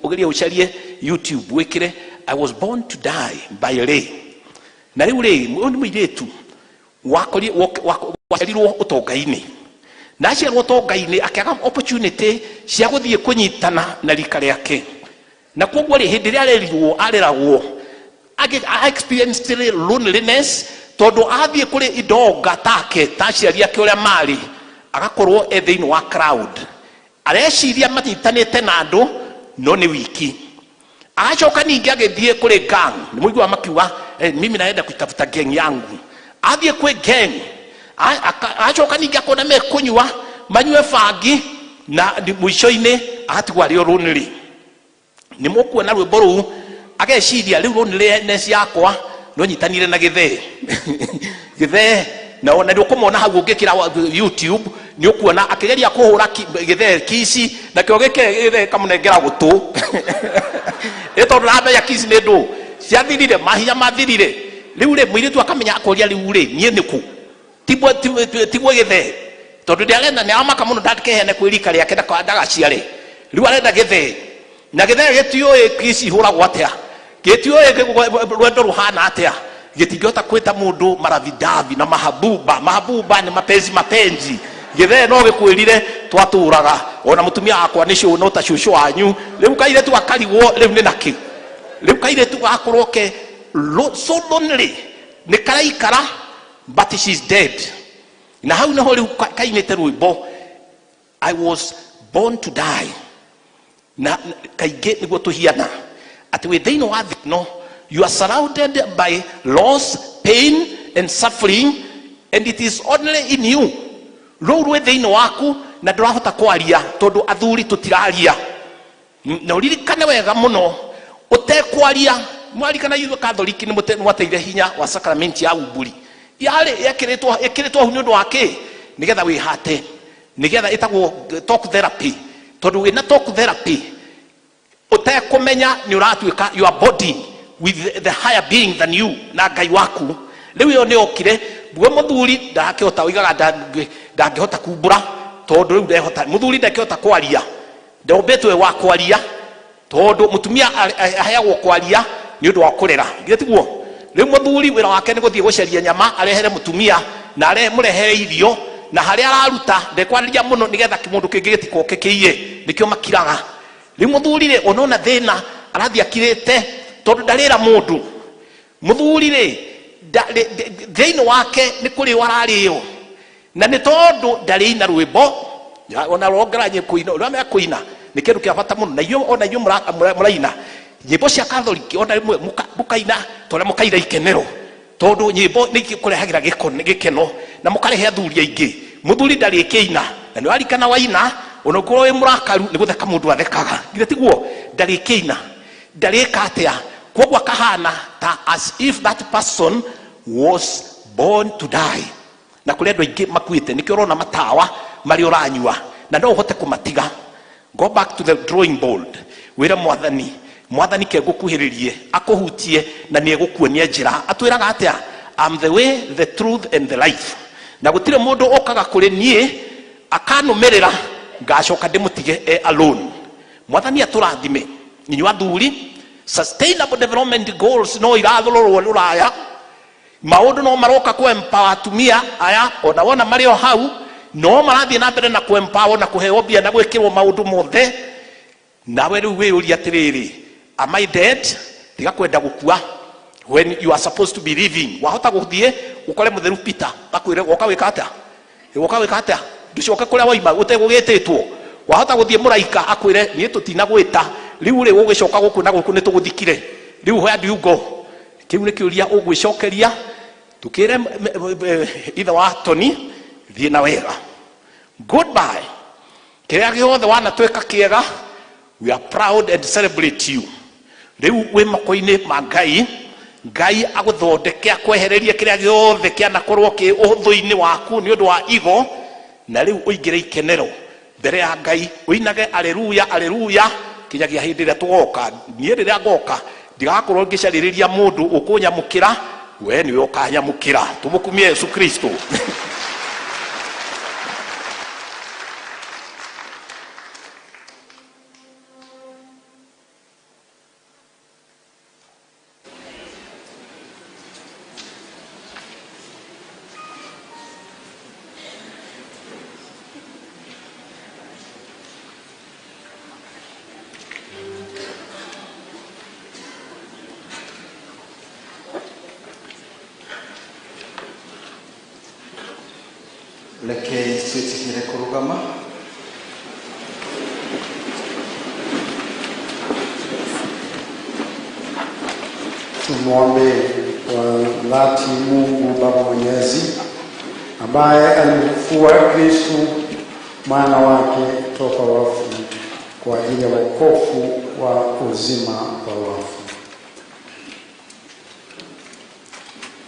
ũgerie ũcarie YouTube, wĩkĩre "I was born to die" by Ray. Na rĩu rĩ, ũyũ nĩ mũirĩtu waciarirwo ũtonga-inĩ, na aciarwo ũtonga-inĩ akĩaga opportunity cia gũthiĩ kũnyitana na rika rĩake. Na koguo rĩ, hĩndĩ ĩrĩa arerirwo areragwo experienced loneliness, tondũ athiĩ kũrĩ indonga take ta aciari ake ũrĩa marĩ, agakorwo e thĩinĩ wa crowd, areciria manyitanĩte na andũ, no nĩ wiki. Agacoka ningĩ agĩthiĩ kũrĩ gang. Nĩ mũiguaga makiuga, "Eh, mimi naenda kutafuta gang yangu." Athiĩ kwĩ gang, agacoka ningĩ akona mekũnyua, manyue bangi, na mũico-inĩ agatigwo arĩ o lonely. Nĩ mũkuona rwĩmbo rũu, ageciria rĩu loneliness yakwa no nyitanire na gĩthee gĩthee. Na ona nĩ ũkũmona hau ũngĩkĩra YouTube, nĩ ũkuona akĩgeria kũhũra gĩthee kici, nakĩo gĩke gĩthee kamũnengera gũtũ, ĩ tondũ ndamenya kici nĩ ndũ ciathirire, mahinya mathirire. Rĩu rĩ, mũirĩtu akamenya, akoria, rĩu rĩ, niĩ nĩkũ? Tigwo gĩthee, tondũ ndĩarenda, nĩ aramaka mũno ndakehene kwĩ rika rĩake ndagaciare. Rĩu arenda gĩthee, na gĩthee gĩtiũĩ kici ihũragwo atĩa. Gĩtiũĩ rwendo rũhana atĩa. Gĩtingĩhota kwĩta mũndũ maravidavi na mahabuba. Mahabuba nĩ mapenzi mapenzi. Gĩthee no gĩkwĩrire twatũraga ona mũtumia wakwa nĩ cũ no ta cũcũ wanyu. Rĩu kairĩtu gakarigwo rĩu nĩ nakĩ. Rĩu kairĩtu gakorwo ke so lonely, nĩ karaikara but she's dead. Na hau nĩho rĩu kainĩte rwĩmbo I was born to die. Na kaingĩ nĩguo tũhiana atĩ wĩ thĩinĩ wa thĩ ĩno, you are surrounded by loss, pain and suffering, and it is only in you. Rũu rwĩ thĩinĩ waku na ndũrahota kwaria tondũ athuri tũtiraria. Na ũririkane wega mũno ũtekwaria. Mwarikana ithuĩ Katholiki nĩ mwateire hinya wa sakramenti ya umburi. Yarĩ ĩkĩrĩtwo hau nĩ ũndũ wa kĩ? Nĩgetha wĩhate, nĩgetha ĩtagwo talk therapy. Tondũ wĩna talk therapy ũtekũmenya nĩ ũratuĩka your body with the higher being than you na Ngai waku. Rĩu ĩyo nĩ yokire we mũthuri ndakĩhota, oigaga ndangĩhota kumbũra tondũ rĩu ndehota. Mũthuri ndakĩhota kwaria, ndombĩtwo wa kwaria tondũ mũtumia aheagwo kwaria nĩ ũndũ wa kũrera, githĩ tiguo? Rĩu mũthuri wĩra wake nĩ gũthiĩ gũcaria nyama arehere mũtumia na mũrehere irio, na harĩa araruta ndekwarĩria mũno nĩgetha kĩmũndũ kĩngĩ gĩtikoke kĩiye, nĩkĩo makiraga. Rĩu mũthuri rĩ, onona thĩna arathiĩ akirĩte tondũ ndarĩra mũndũ. Mũthuri rĩ, thĩinĩ wake nĩ kũrĩo ararĩo, na nĩ tondũ ndarĩ ina rwĩmbo. Ya, ona rongera kũina, ũrĩa mekũina nĩ kĩndũ kĩa bata mũno. Na inyuĩ, ona inyuĩ mũraina nyĩmbo cia Katholiki, ona rĩmwe mũkaina ta ũrĩa mũkaina ikenero, tondũ nyĩmbo nĩ ikũrehagĩra gĩkeno na mũkarehe athuri aingĩ. Mũthuri ndarĩkĩina, na nĩ warikana waina ona ũkorwo wĩ mũrakaru nĩ gũtheka mũndũ athekaga, githĩ tiguo? Ndarĩkĩina, ndarĩka atĩa, koguo akahana ta as if that person was born to die. Na kũrĩ andũ aingĩ makuĩte, nĩkĩo ũrona matawa marĩa ũranyua na no ũhote kũmatiga. Go back to the drawing board, wĩre Mwathani, Mwathani ke ngũkuhĩrĩrie akũhutie na nĩ egũkuonia njĩra. Atwĩraga atĩa? I'm the way, the truth and the life. Na gũtirĩ mũndũ ũkaga kũrĩ niĩ akanũmĩrĩra ngacoka ndĩmũtige e alone. Mwathani atũrathime inyuĩ athuri. Sustainable Development Goals no irathũrũrwo rũraya, maũndũ no maroka ku empower atumia aya, ona wona marĩ o hau no marathiĩ na mbere na ku empower na kũheo mbia na gwĩkĩrwo maũndũ mothe. Nawe rĩu wĩyũria atĩrĩrĩ, am I dead? Tiga kwenda gũkua when you are supposed to be living. Wahota gũthiĩ ũkore mũtheru Peter akwĩre woka wĩka atĩa, woka wĩka atĩa, ndũcoke kũrĩa waima ũtegũgĩtĩtwo. Wahota gũthiĩ mũraika akwĩre niĩ tũtinagwĩta, rĩu rĩ ũgĩcoka gũkũ na gũkũ nĩ tũgũthikire, rĩu where do you go? Kĩu nĩ kĩũria ũgwĩcokeria. Tũkĩre ithe wa Tony thiĩ na wega, goodbye. Kĩrĩa gĩothe wanatwĩka kĩega, we are proud and celebrate you. Rĩu wĩ moko-inĩ ma Ngai. Ngai agũthondeke, akwehererie kĩrĩa gĩothe kĩanakorwo kĩ ũthũ-inĩ waku nĩ ũndũ wa igo, na rĩu ũingĩre ikenero mbere ya Ngai, ũinage aleluya aleluya kinyagia hĩndĩ ĩrĩa tũgoka. Niĩ rĩrĩa ngoka ndigakorwo ngĩcarĩrĩria mũndũ ũkũnyamũkĩra, we nĩwe ũkanyamũkĩra. Tũmũkumie Yesu Kristo.
Rekei twĩtĩkĩre kũrũgama.
Tumwombe kwa dhati Mungu Baba Mwenyezi ambaye alimfufua Kristu mwana wake toka wafu kwa ajili ya wokovu wa uzima wa wafu.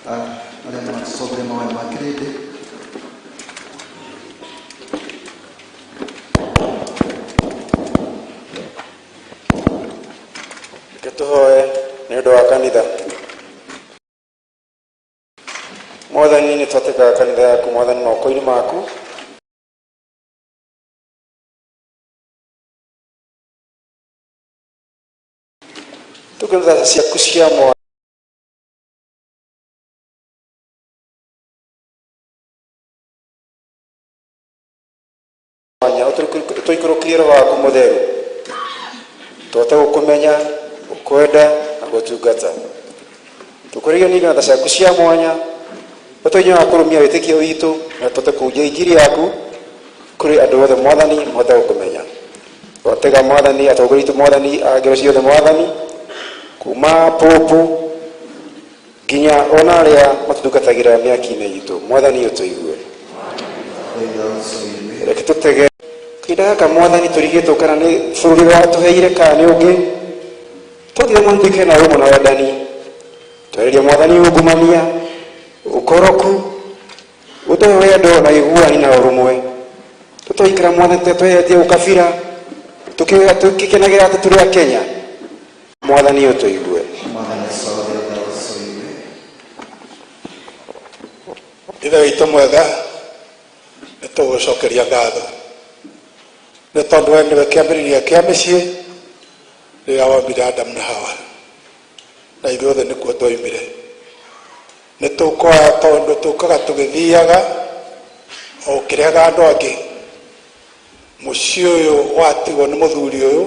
Arĩa maratũtongoria mahoya ma kĩrĩndĩ.
Reke tũhoe nĩ ũndũ wa kanitha. Mwathani, nĩ twatĩkaga kanitha yaku, Mwathani, moko-inĩ maku. Tũkĩona ciaku cia mwanya ũtũikũrũkĩrie roho waku mũtheru tũhote gũkũmenya, gũkwenda na gũtungata. Tũkũrĩrio ningĩ na tha ciaku cia mwanya ũtũinye wa kũrũmia wĩtĩkio witũ na tũhote kũhunjia injiri yaku kũrĩ andũ othe Mwathani mahote gũkũmenya. Twatega Mwathani atongoria aitũ Mwathani a ngero ciothe Mwathani kuma pũpũ nginya ona arĩa matũtungatagĩra mĩaki-inĩ itũ Mwathani ũtũigue. Reke tũtege kahinda gaka Mwathani tũrigĩtwo kana nĩ bũrũri watũheire kana nĩ ũngĩ twathire Mwathani tuikare na ũrũmwe na wendani twererie Mwathani ungumania ũkoroku ũtũhe wendo na iguani na ũrũmwe tũtoikara Mwathani tweheretie ũkabira tũkĩkenagĩra atĩ tũrĩ a Kenya Mwathani ũtũigue.
Ithe witũ mwega nĩ tũgũcokeria ngatho nĩ tondũ we nĩwe kĩambĩrĩria kĩa mĩciĩ rĩrĩa wombire Adamu na Hawa na ithuothe nĩkuo twoimire. Nĩ tũkoya tondũ tũkaga tũgĩthiaga o ũkĩrehaga andũ angĩ. Mũciĩ ũyũ watigwo nĩ mũthuri ũyũ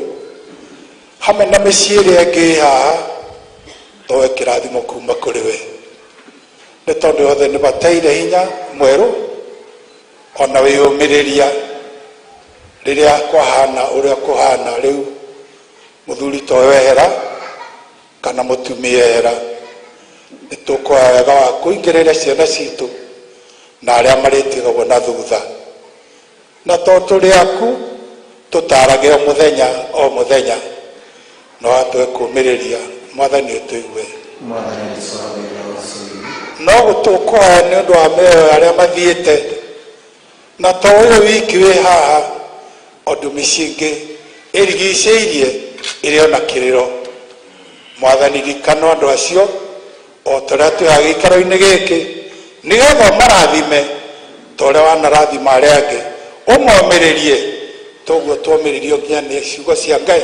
hamwe na mĩciĩ ĩrĩa ĩngĩ ĩ haha towe kĩrathimo kuma kũrĩ we nĩ tondũ yothe nĩ bataire hinya mwerũ ona wĩyũmĩrĩria rĩrĩa kwahana ũrĩa kũhana rĩu mũthuri to wehera kana mũtumia ehera nĩ tũkũhoya wega wa kũingĩrĩra ciana citũ na arĩa marĩtigagwo na thutha na to tũrĩ aku tũtarage o mũthenya o mũthenya no atũhe kũũmĩrĩria Mwathani ũtũigue. No gũtũkũhoya nĩ ũndũ wa mĩoyo ya arĩa mathiĩte na to ũyũ wiki wĩ haha ũndũ mĩciĩ ĩngĩ ĩrigicĩirie ĩrĩ ona kĩrĩro. Mwathani ririkana andũ acio o ta ũrĩa twĩ haha gĩikaro-inĩ gĩkĩ nĩgetha ũmarathime ta ũrĩa wanarathima arĩa angĩ ũmomĩrĩrie toguo tuomĩrĩrio nginya nĩ ciugo cia Ngai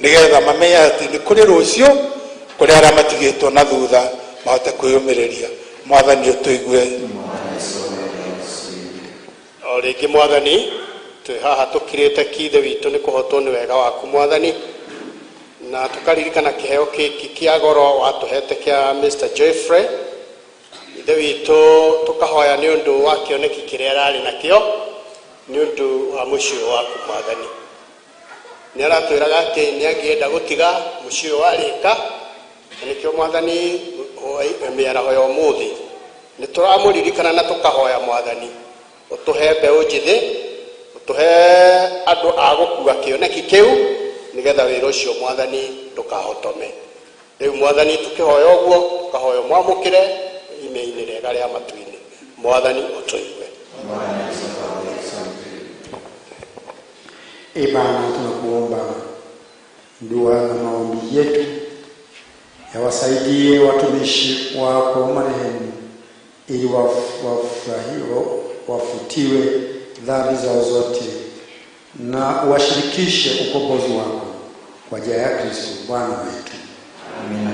nĩgetha mamenye atĩ nĩ kũrĩ rũciũ kũrĩ arĩa matigĩtwo na thutha mahote kwĩyũmĩrĩria. Mwathani ũtũigue.
O rĩngĩ Mwathani twĩ haha tũkirĩte ki Ithe witũ nĩ kũhotwo nĩ wega waku Mwathani na tũkaririkana kĩheo gĩkĩ kĩa goro watũhete kĩa Mr. Joyfrey. Ithe witũ tũkahoya nĩ ũndũ wa kĩoneki kĩrĩa ararĩ nakĩo nĩ ũndũ wa mũciĩ ũyũ waku Mwathani. Nĩ aratwĩraga atĩ nĩ angĩenda gũtiga mũciĩ ũyũ warĩka na nĩkĩo Mwathani mĩaraho ya ũmũthĩ nĩ tũramũririkana na tũkahoya Mwathani ũtũhe mbeũ njĩthĩ ũtũhe andũ a gũkua kĩoneki kĩu nĩgetha wĩra ũcio Mwathani ndũkahotome. Rĩu Mwathani tũkĩhoya ũguo tũkahoya ũmwamũkĩre ime-inĩ rĩega rĩa matu-inĩ. Mwathani ũtũigue.
E Bwana, tunakuomba dua na maombi yetu yawasaidie watumishi wako marehemu ili wafutiwe dhambi zao zote na uwashirikishe ukombozi wako kwa njia ya Kristo Bwana wetu.
Amina.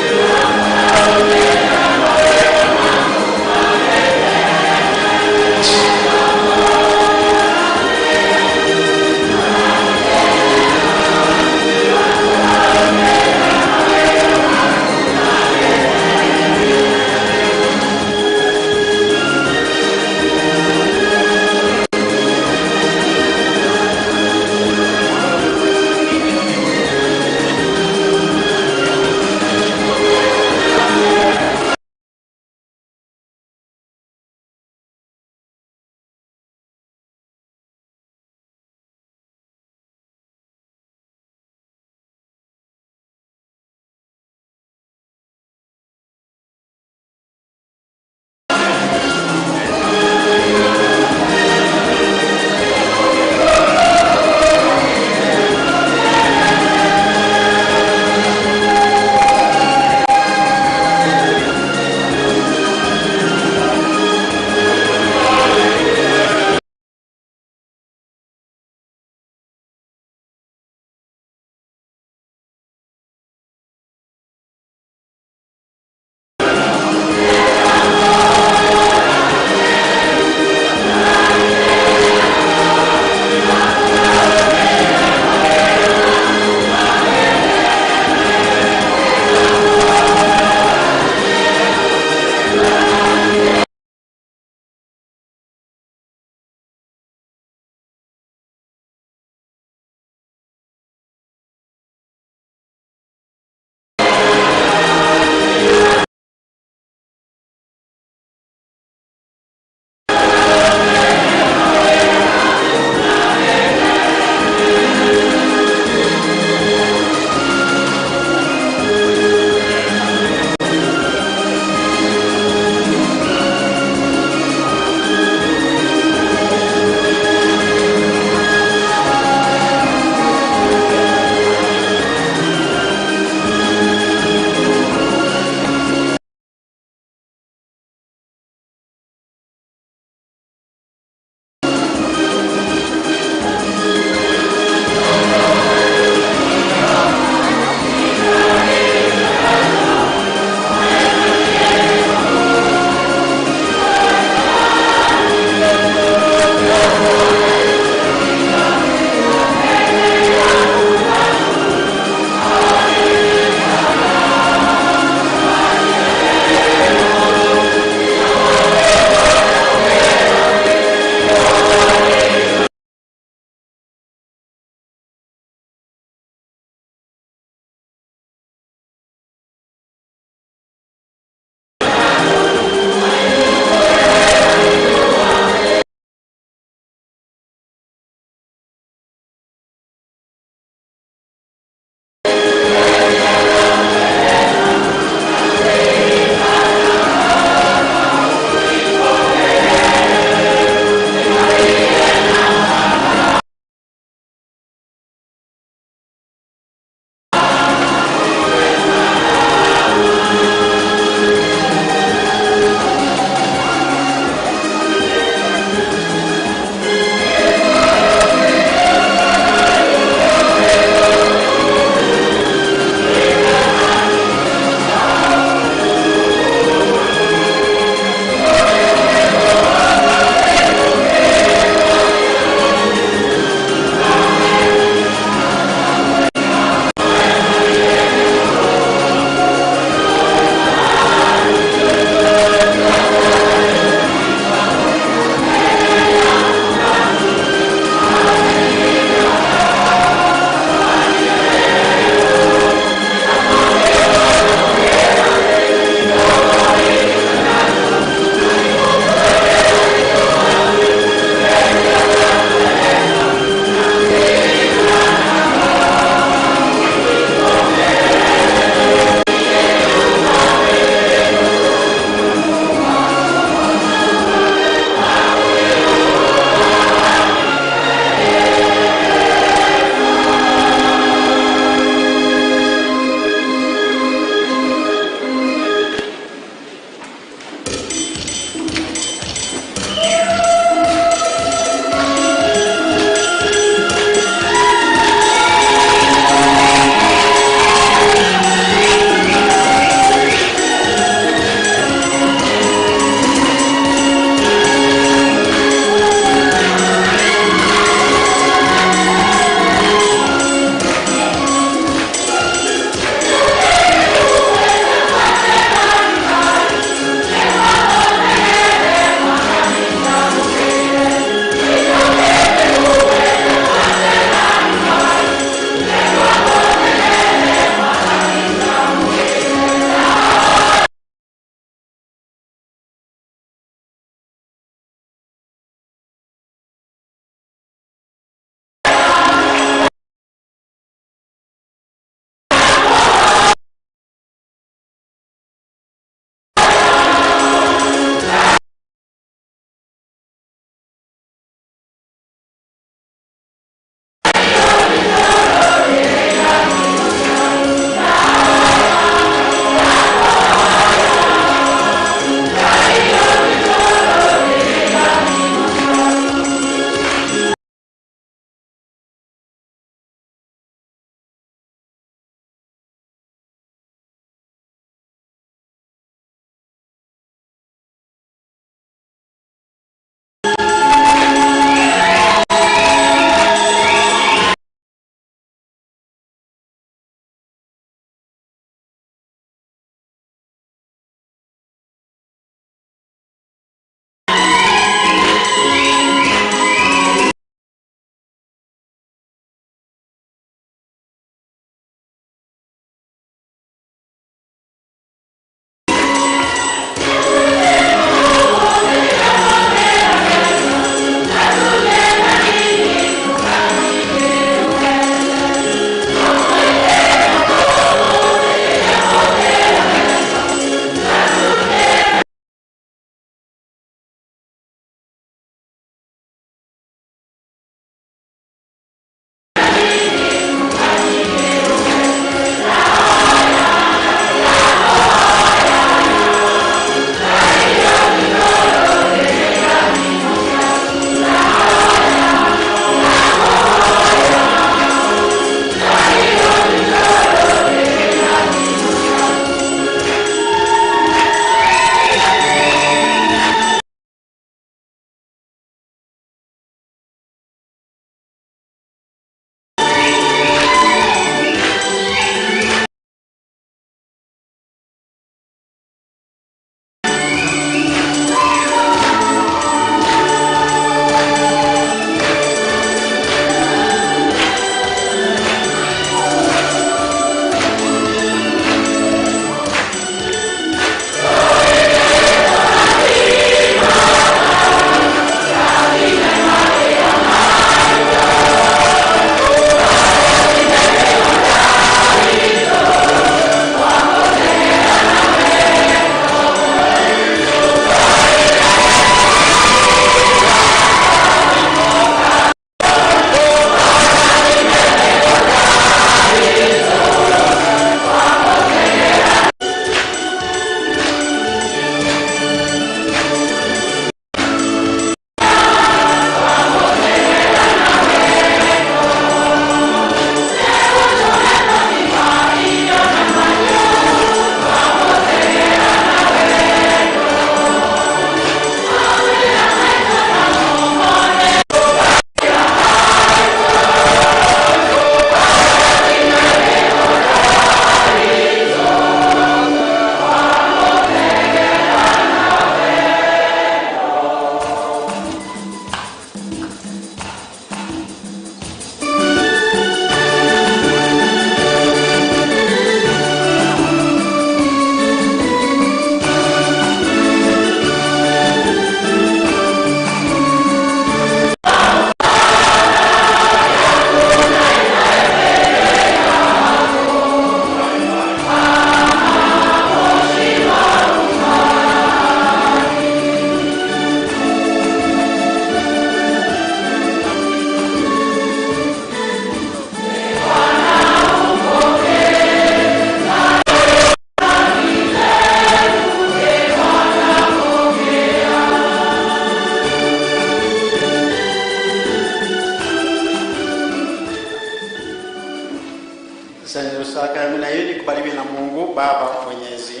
Ikubaliwe na Mungu Baba Mwenyezi.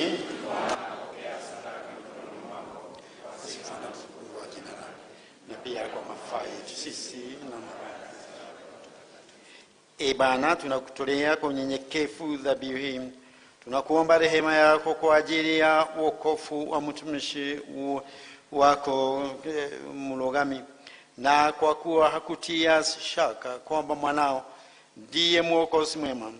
Na pia kwa mafaa yetu sisi na. E Bwana, tunakutolea kwa unyenyekevu dhabihu hii. Tunakuomba rehema yako kwa ajili ya wokovu wa mtumishi wako Mlogami, na kwa kuwa hakutia shaka kwamba mwanao ndiye mwokozi mwema,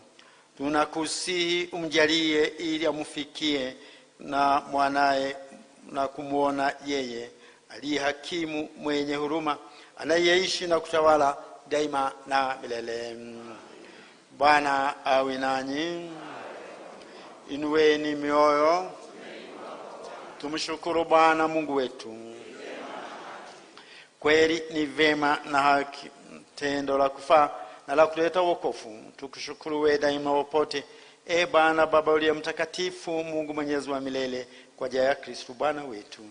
tunakusihi umjalie ili amfikie na mwanaye na kumwona yeye aliye hakimu mwenye huruma, anayeishi na kutawala daima na milele. Bwana awe nanyi. Inueni mioyo. Tumshukuru Bwana Mungu wetu. Kweli ni vema na haki, tendo la kufaa na la kuleta wokovu, tukushukuru wewe daima popote, E Bwana Baba uliye mtakatifu, Mungu mwenyezi wa milele, kwa njia ya Kristo Bwana wetu.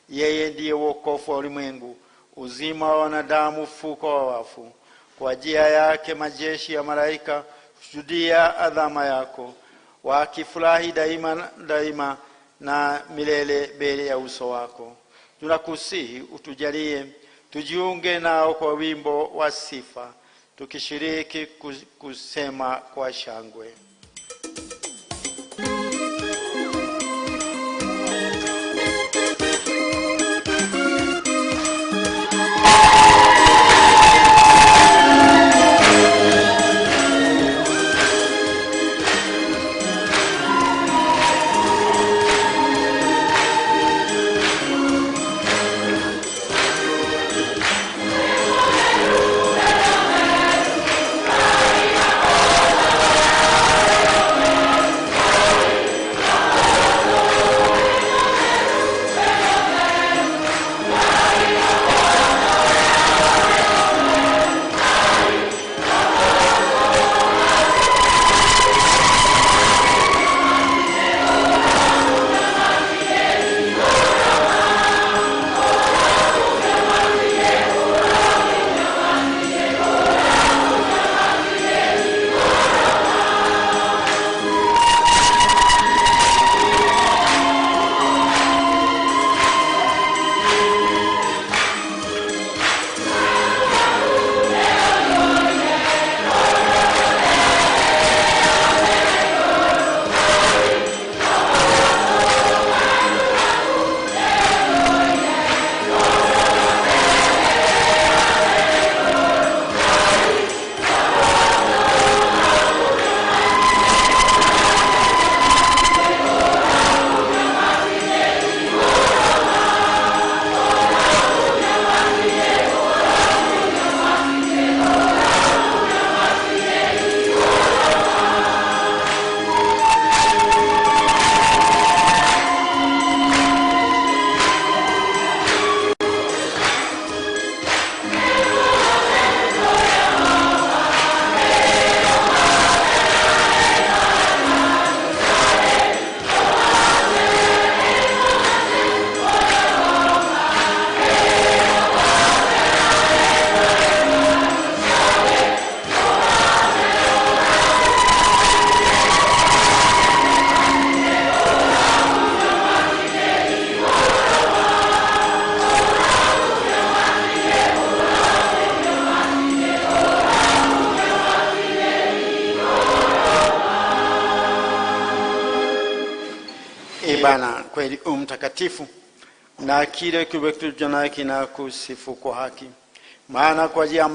Yeye ndiye wokovu wa ulimwengu, uzima wa wanadamu, ufufuko wa wafu. Kwa njia yake majeshi ya malaika hushuhudia adhama yako, wakifurahi daima daima na milele mbele ya uso wako. Tunakusihi utujalie tujiunge nao kwa wimbo wa sifa, tukishiriki kusema kwa shangwe. Bwana kweli u mtakatifu, na kile kiwe kilicho kinakusifu kwa haki, maana kwa njia ya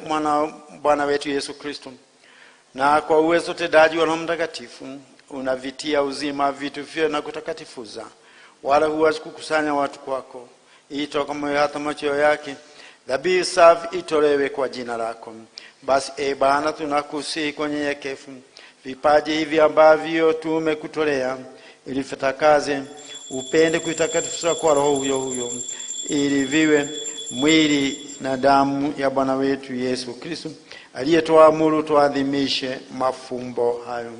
mwana Bwana wetu Yesu Kristo na kwa uwezo tendaji wa Roho Mtakatifu unavitia uzima vitu vyote na kutakatifuza, wala huwezi kukusanya watu kwako, ili toka moyo hata macho yake dhabihu safi itolewe kwa jina lako. Basi e Bwana, tunakusihi kwa unyenyekevu vipaji hivi ambavyo tumekutolea ili vitakaze, upende kuitakatifuza kwa Roho huyo huyo, ili viwe mwili na damu ya Bwana wetu Yesu Kristo, aliyetuamuru tuadhimishe mafumbo hayo.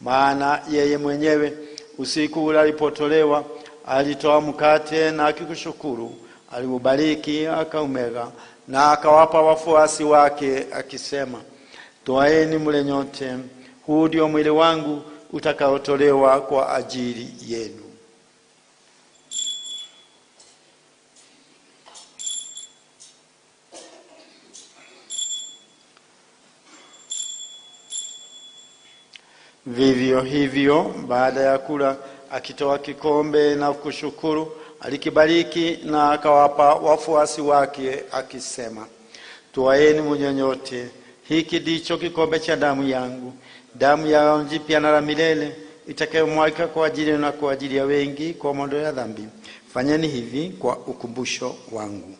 Maana yeye mwenyewe usiku ule alipotolewa, alitoa mkate na akikushukuru, aliubariki, akaumega na akawapa wafuasi wake akisema, twaeni mle nyote, huu ndio mwili wangu utakaotolewa kwa ajili yenu. Vivyo hivyo, baada ya kula, akitoa kikombe na kushukuru, alikibariki na akawapa wafuasi wake akisema, twaeni mnywe nyote, hiki ndicho kikombe cha damu yangu, damu ya agano jipya na la milele, itakayomwagika kwa ajili na kwa ajili ya wengi kwa maondoleo ya dhambi. Fanyeni hivi kwa ukumbusho wangu.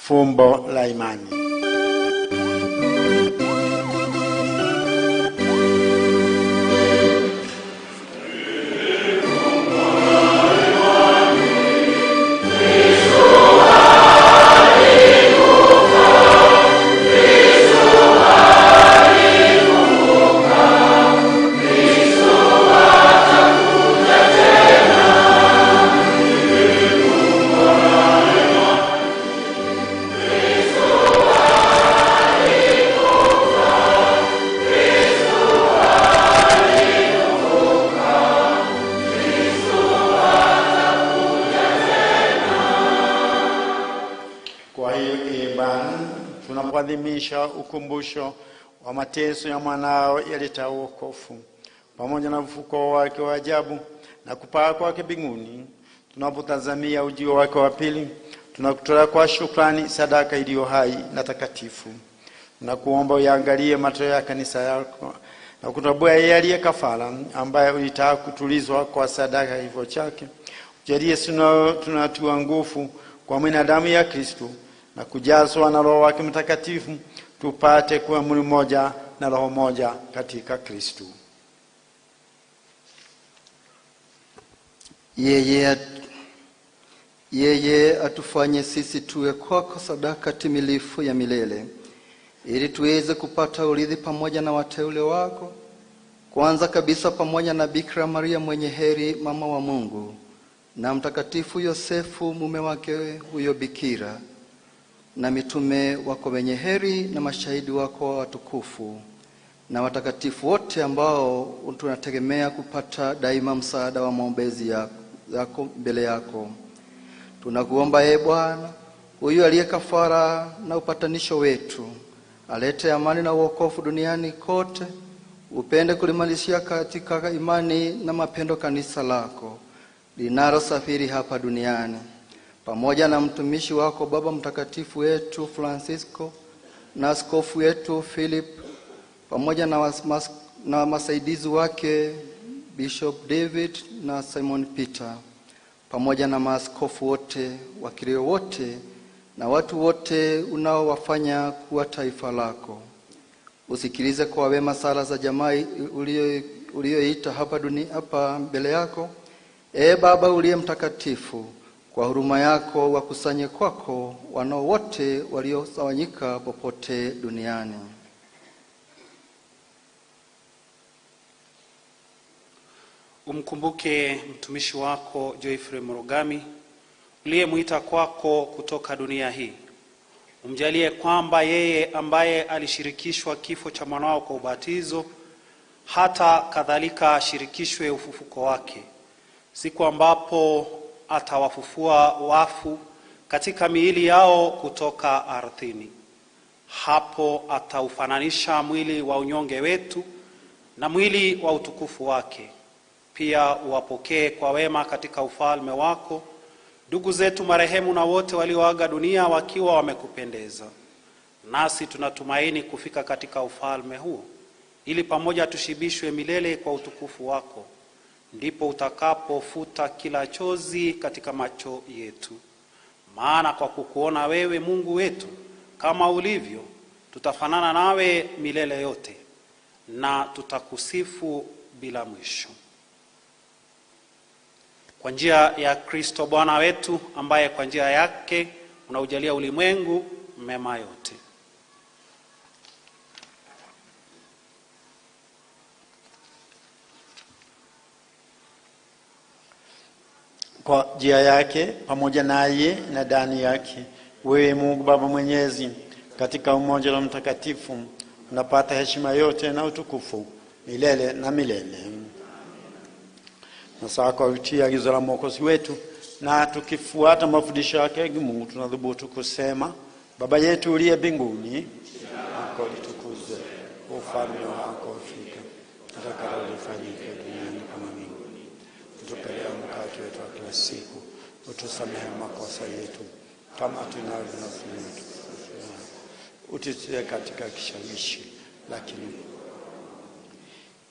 Fumbo la imani. Kwa hiyo ee Bwana, tunapoadhimisha ukumbusho wa mateso ya mwanao yaleta wokovu pamoja na ufufuko wake wa ajabu na kupaa kwake mbinguni, tunapotazamia ujio wake wa pili, tunakutolea kwa shukrani sadaka iliyo hai na takatifu. Tunakuomba uyaangalie matoleo ya kanisa yako na kutambua yeye aliye kafara, ambaye ulitaka kutulizwa kwa sadaka ya kifo chake. Ujalie tunatiwa nguvu kwa mwili na damu ya Kristo na kujazwa na Roho wake Mtakatifu, tupate kuwa mwili mmoja na roho moja katika Kristo.
Yeye atufanye sisi tuwe kwako sadaka timilifu ya milele, ili tuweze kupata urithi pamoja na wateule wako, kwanza kabisa pamoja na Bikira Maria mwenye heri, mama wa Mungu, na Mtakatifu Yosefu mume wake huyo bikira, na mitume wako wenye heri na mashahidi wako watukufu, na watakatifu wote ambao tunategemea kupata daima msaada wa maombezi yako mbele yako. Tunakuomba ee Bwana, huyu aliye kafara na upatanisho wetu, alete amani na wokovu duniani kote, upende kulimalishia katika imani na mapendo kanisa lako linalosafiri hapa duniani, pamoja na mtumishi wako Baba Mtakatifu wetu Francisco na askofu wetu Philip, pamoja na masaidizi wake Bishop David na Simon Peter, pamoja na maaskofu wote, wakilio wote na watu wote unaowafanya kuwa taifa lako. Usikilize kwa wema sala za jamaa ulioita hapa mbele yako. Ee Baba uliye mtakatifu, kwa huruma yako wakusanye kwako wanao wote waliosawanyika popote duniani.
Umkumbuke mtumishi wako Geoffrey Murugami uliyemuita kwako kutoka dunia hii. Umjalie kwamba yeye ambaye alishirikishwa kifo cha mwanao kwa ubatizo, hata kadhalika ashirikishwe ufufuko wake, siku ambapo atawafufua wafu katika miili yao kutoka ardhini. Hapo ataufananisha mwili wa unyonge wetu na mwili wa utukufu wake. Pia uwapokee kwa wema katika ufalme wako ndugu zetu marehemu na wote walioaga dunia wakiwa wamekupendeza. Nasi tunatumaini kufika katika ufalme huo, ili pamoja tushibishwe milele kwa utukufu wako. Ndipo utakapofuta kila chozi katika macho yetu. Maana kwa kukuona wewe Mungu wetu kama ulivyo, tutafanana nawe milele yote, na tutakusifu bila mwisho. Kwa njia ya Kristo Bwana wetu, ambaye kwa njia yake unaujalia ulimwengu mema yote.
Kwa njia yake, pamoja naye na ndani yake, wewe Mungu Baba Mwenyezi, katika umoja wa Mtakatifu, unapata heshima yote na utukufu milele na milele. Na sasa kwa kutii agizo la Mwokozi wetu na tukifuata mafundisho yake Mungu, tunadhubutu kusema: Baba yetu uliye mbinguni, lako litukuzwe, ufalme wako ufike, utakalo lifanyike duniani kama mbinguni. Utupe leo mkate wetu wa kila siku, utusamehe makosa yetu kama tunavyosamehe, ututie katika kishawishi, lakini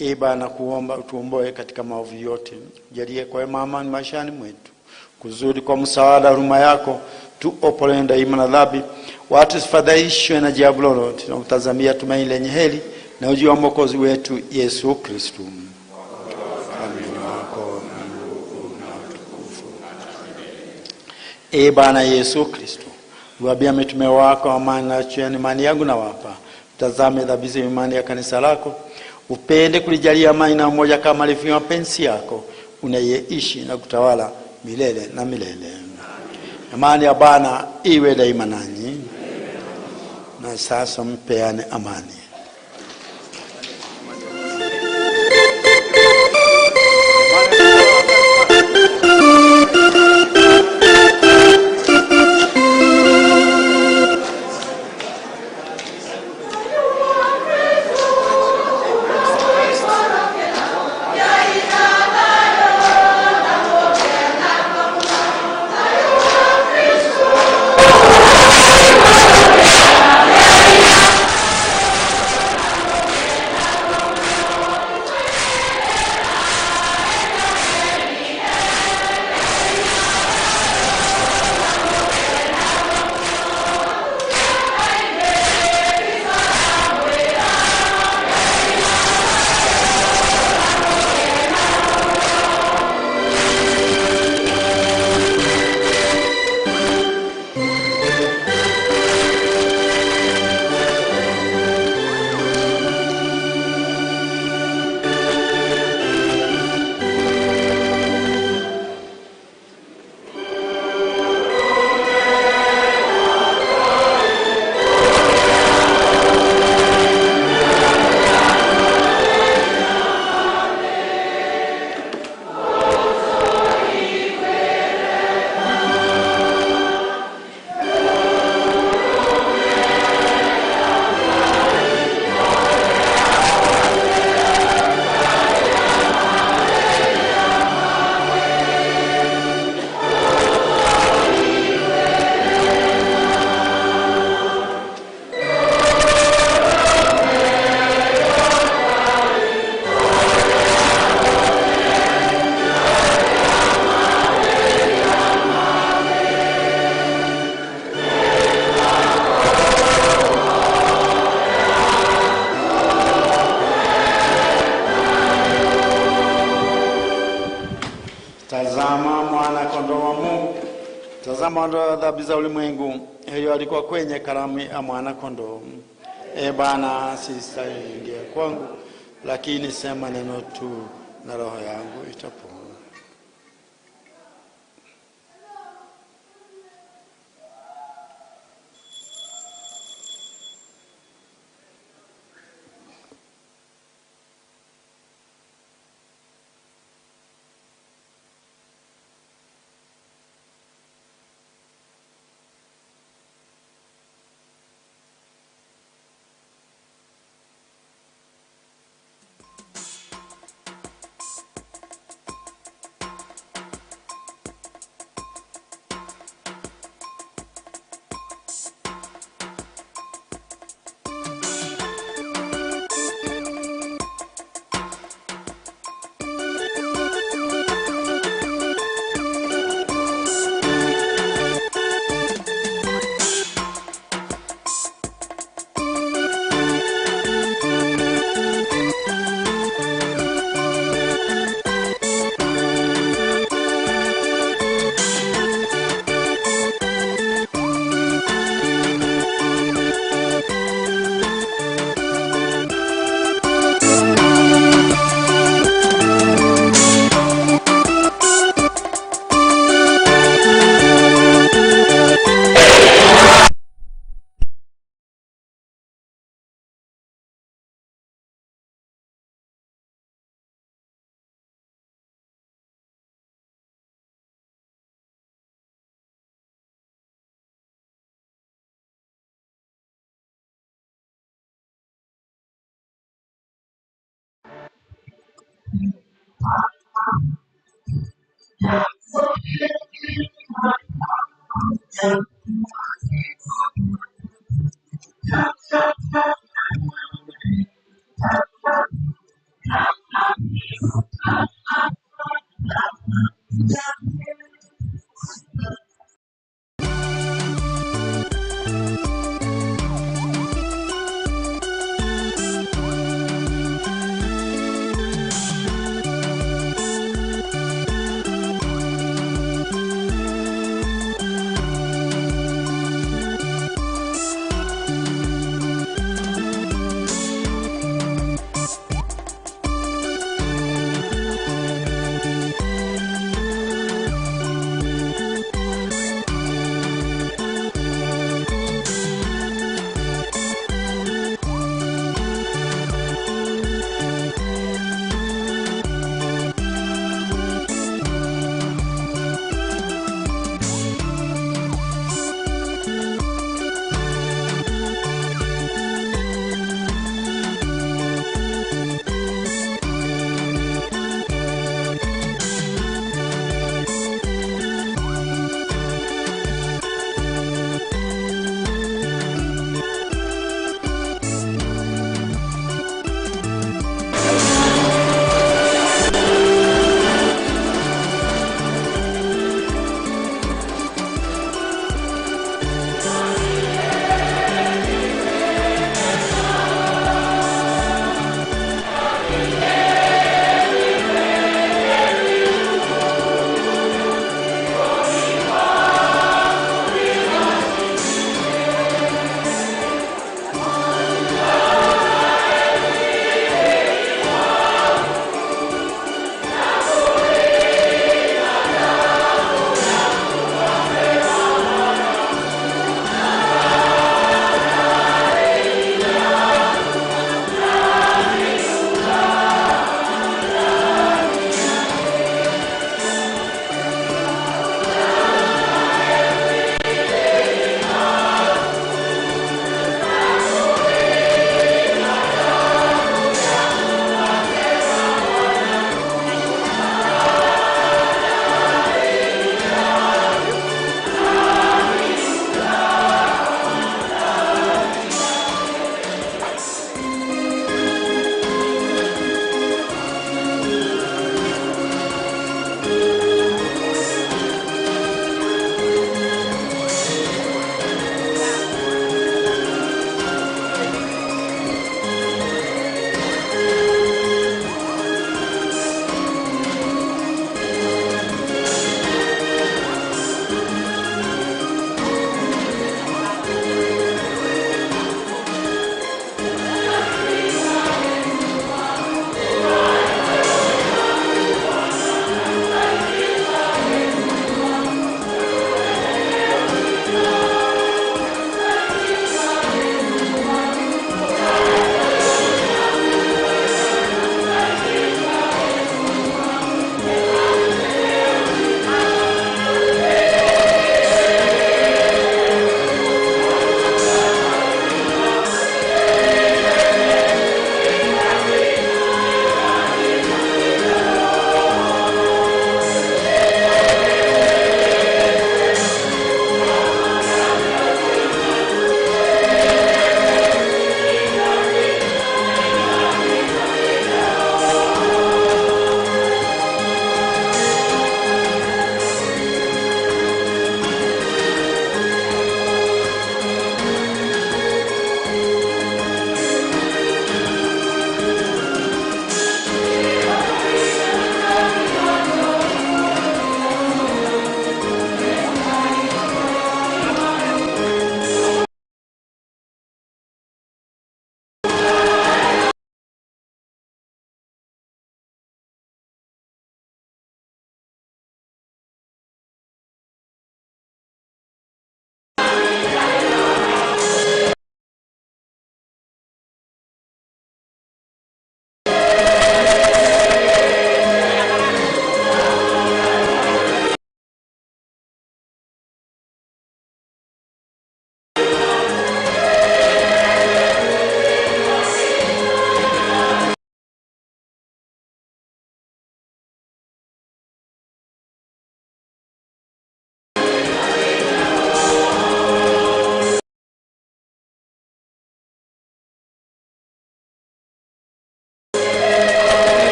Ee Bwana, kuomba utuomboe katika maovu yote, jalie kwa wema amani maishani mwetu, kuzuri kwa msaada huruma yako, tuopolewe daima na dhambi, watu tusifadhaishwe na jambo lolote, na kutazamia tumaini lenye heri na ujio wa Mwokozi wetu Yesu Kristo. Amini wako na utukufu. Ee Bwana Yesu Kristo, uwaambia mitume wako, amani na imani yangu nawapa, tazame dhambi za imani ya kanisa lako, upende kulijalia amani na umoja kama alivyo mapenzi yako, unayeishi na kutawala milele na milele. Amani ya Bwana iwe daima nanyi. Na sasa mpeane amani. Tazama mwana kondoo wa Mungu, tazama ondoa dhambi za ulimwengu. Hiyo alikuwa kwenye karamu ya mwana kondoo. E Bwana, sistahili ingia kwangu, lakini sema neno tu na roho yangu itapona.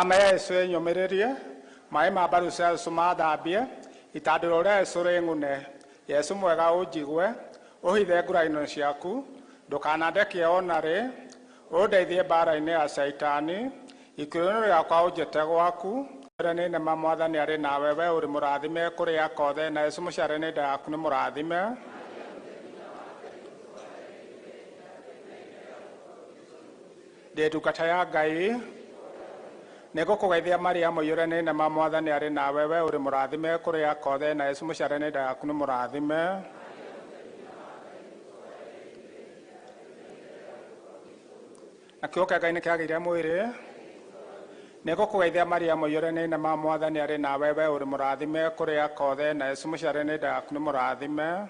Thakame ya Yesu ĩnyũmĩrĩrie, maĩ ma mbaru cia Yesu mathambie, itandĩro rĩa Yesu rĩng'une. Yesu mwega ũnjigue, ũhithe nguraino ciaku, ndũkanandekie ona rĩ, ũndeithie mbaara-inĩ ya Caitani, ikuũ-inĩ rĩakwa ũnjĩte gwaku. Ĩrĩa nĩ nema Mwathani arĩ nawe, we ũrĩ mũrathime kũrĩ akothe, na Yesu mũciare nĩ nda yaku nĩ mũrathime. Ndĩ ndungata ya Ngai, nĩngũkũgeithia Maria mũiyũre nĩ nema Mwathani arĩ nawe, we ũrĩ mũrathime kũrĩ akothe, na Yesu mũciare nĩ nda yaku nĩ mũrathime. Na kiugo kĩa Ngai nĩ kĩagĩire mwĩrĩ. Nĩngũkũgeithia Maria mũiyũre nĩ nema Mwathani arĩ nawe, we ũrĩ mũrathime kũrĩ akothe, na Yesu mũciare nĩ nda yaku nĩ mũrathime.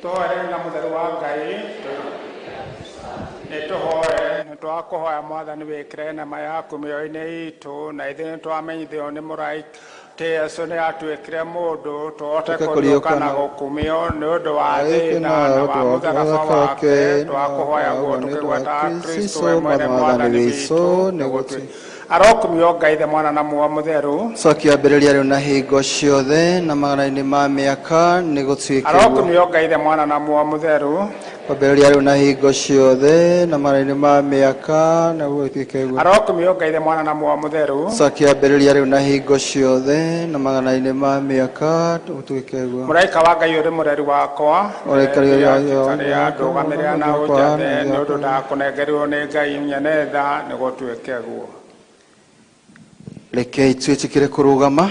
Tũhoere na mũtheru wa Ngai, nĩtũhoe. Nĩtwakũhoya Mwathani wĩkĩre nema yaku mĩoyo-inĩ itũ, na ithuĩ nĩtwamenyithio nĩ mũraika atĩ Yesu nĩatuĩkire mũndũ, tũhote kũriũka na gũkumio nĩ ũndũ wa thĩna na wa mũtharaba wake. Twakũhoya guo tũkĩgwetaga Kristo we mwene Mwathani witũ, nĩguo arokumio Ngai Ithe, Mwana na Muoyo Mũtheru.
Cokia ambĩrĩria rĩu na hingo ciothe na magana-inĩ ma mĩaka nĩ gũtuĩke ũguo.
Arokumio Ngai Ithe, Mwana na Muoyo Mũtheru.
Kwambĩrĩria rĩu na hingo ciothe na magana-inĩ ma mĩaka na gũtuĩke ũguo.
Arokumio Ngai Ithe, Mwana na Muoyo Mũtheru.
Cokia ambĩrĩria rĩu na hingo ciothe na magana-inĩ ma mĩaka gũtuĩke ũguo.
Mũraika wa Ngai ũrĩ mũreri wakwa, karĩa ndũgamĩrĩra na ũnjathe, nĩ ũndũ ndakũnengerirwo nĩ Ngai nyene tha, nĩ gũtuĩke guo.
Rekei twĩtĩkĩre kũrũgama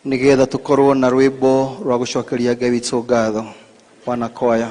nĩgetha tũkorwo na rwĩmbo rwa gũcokeria Ngai witũ ngatho. Wanakwaya.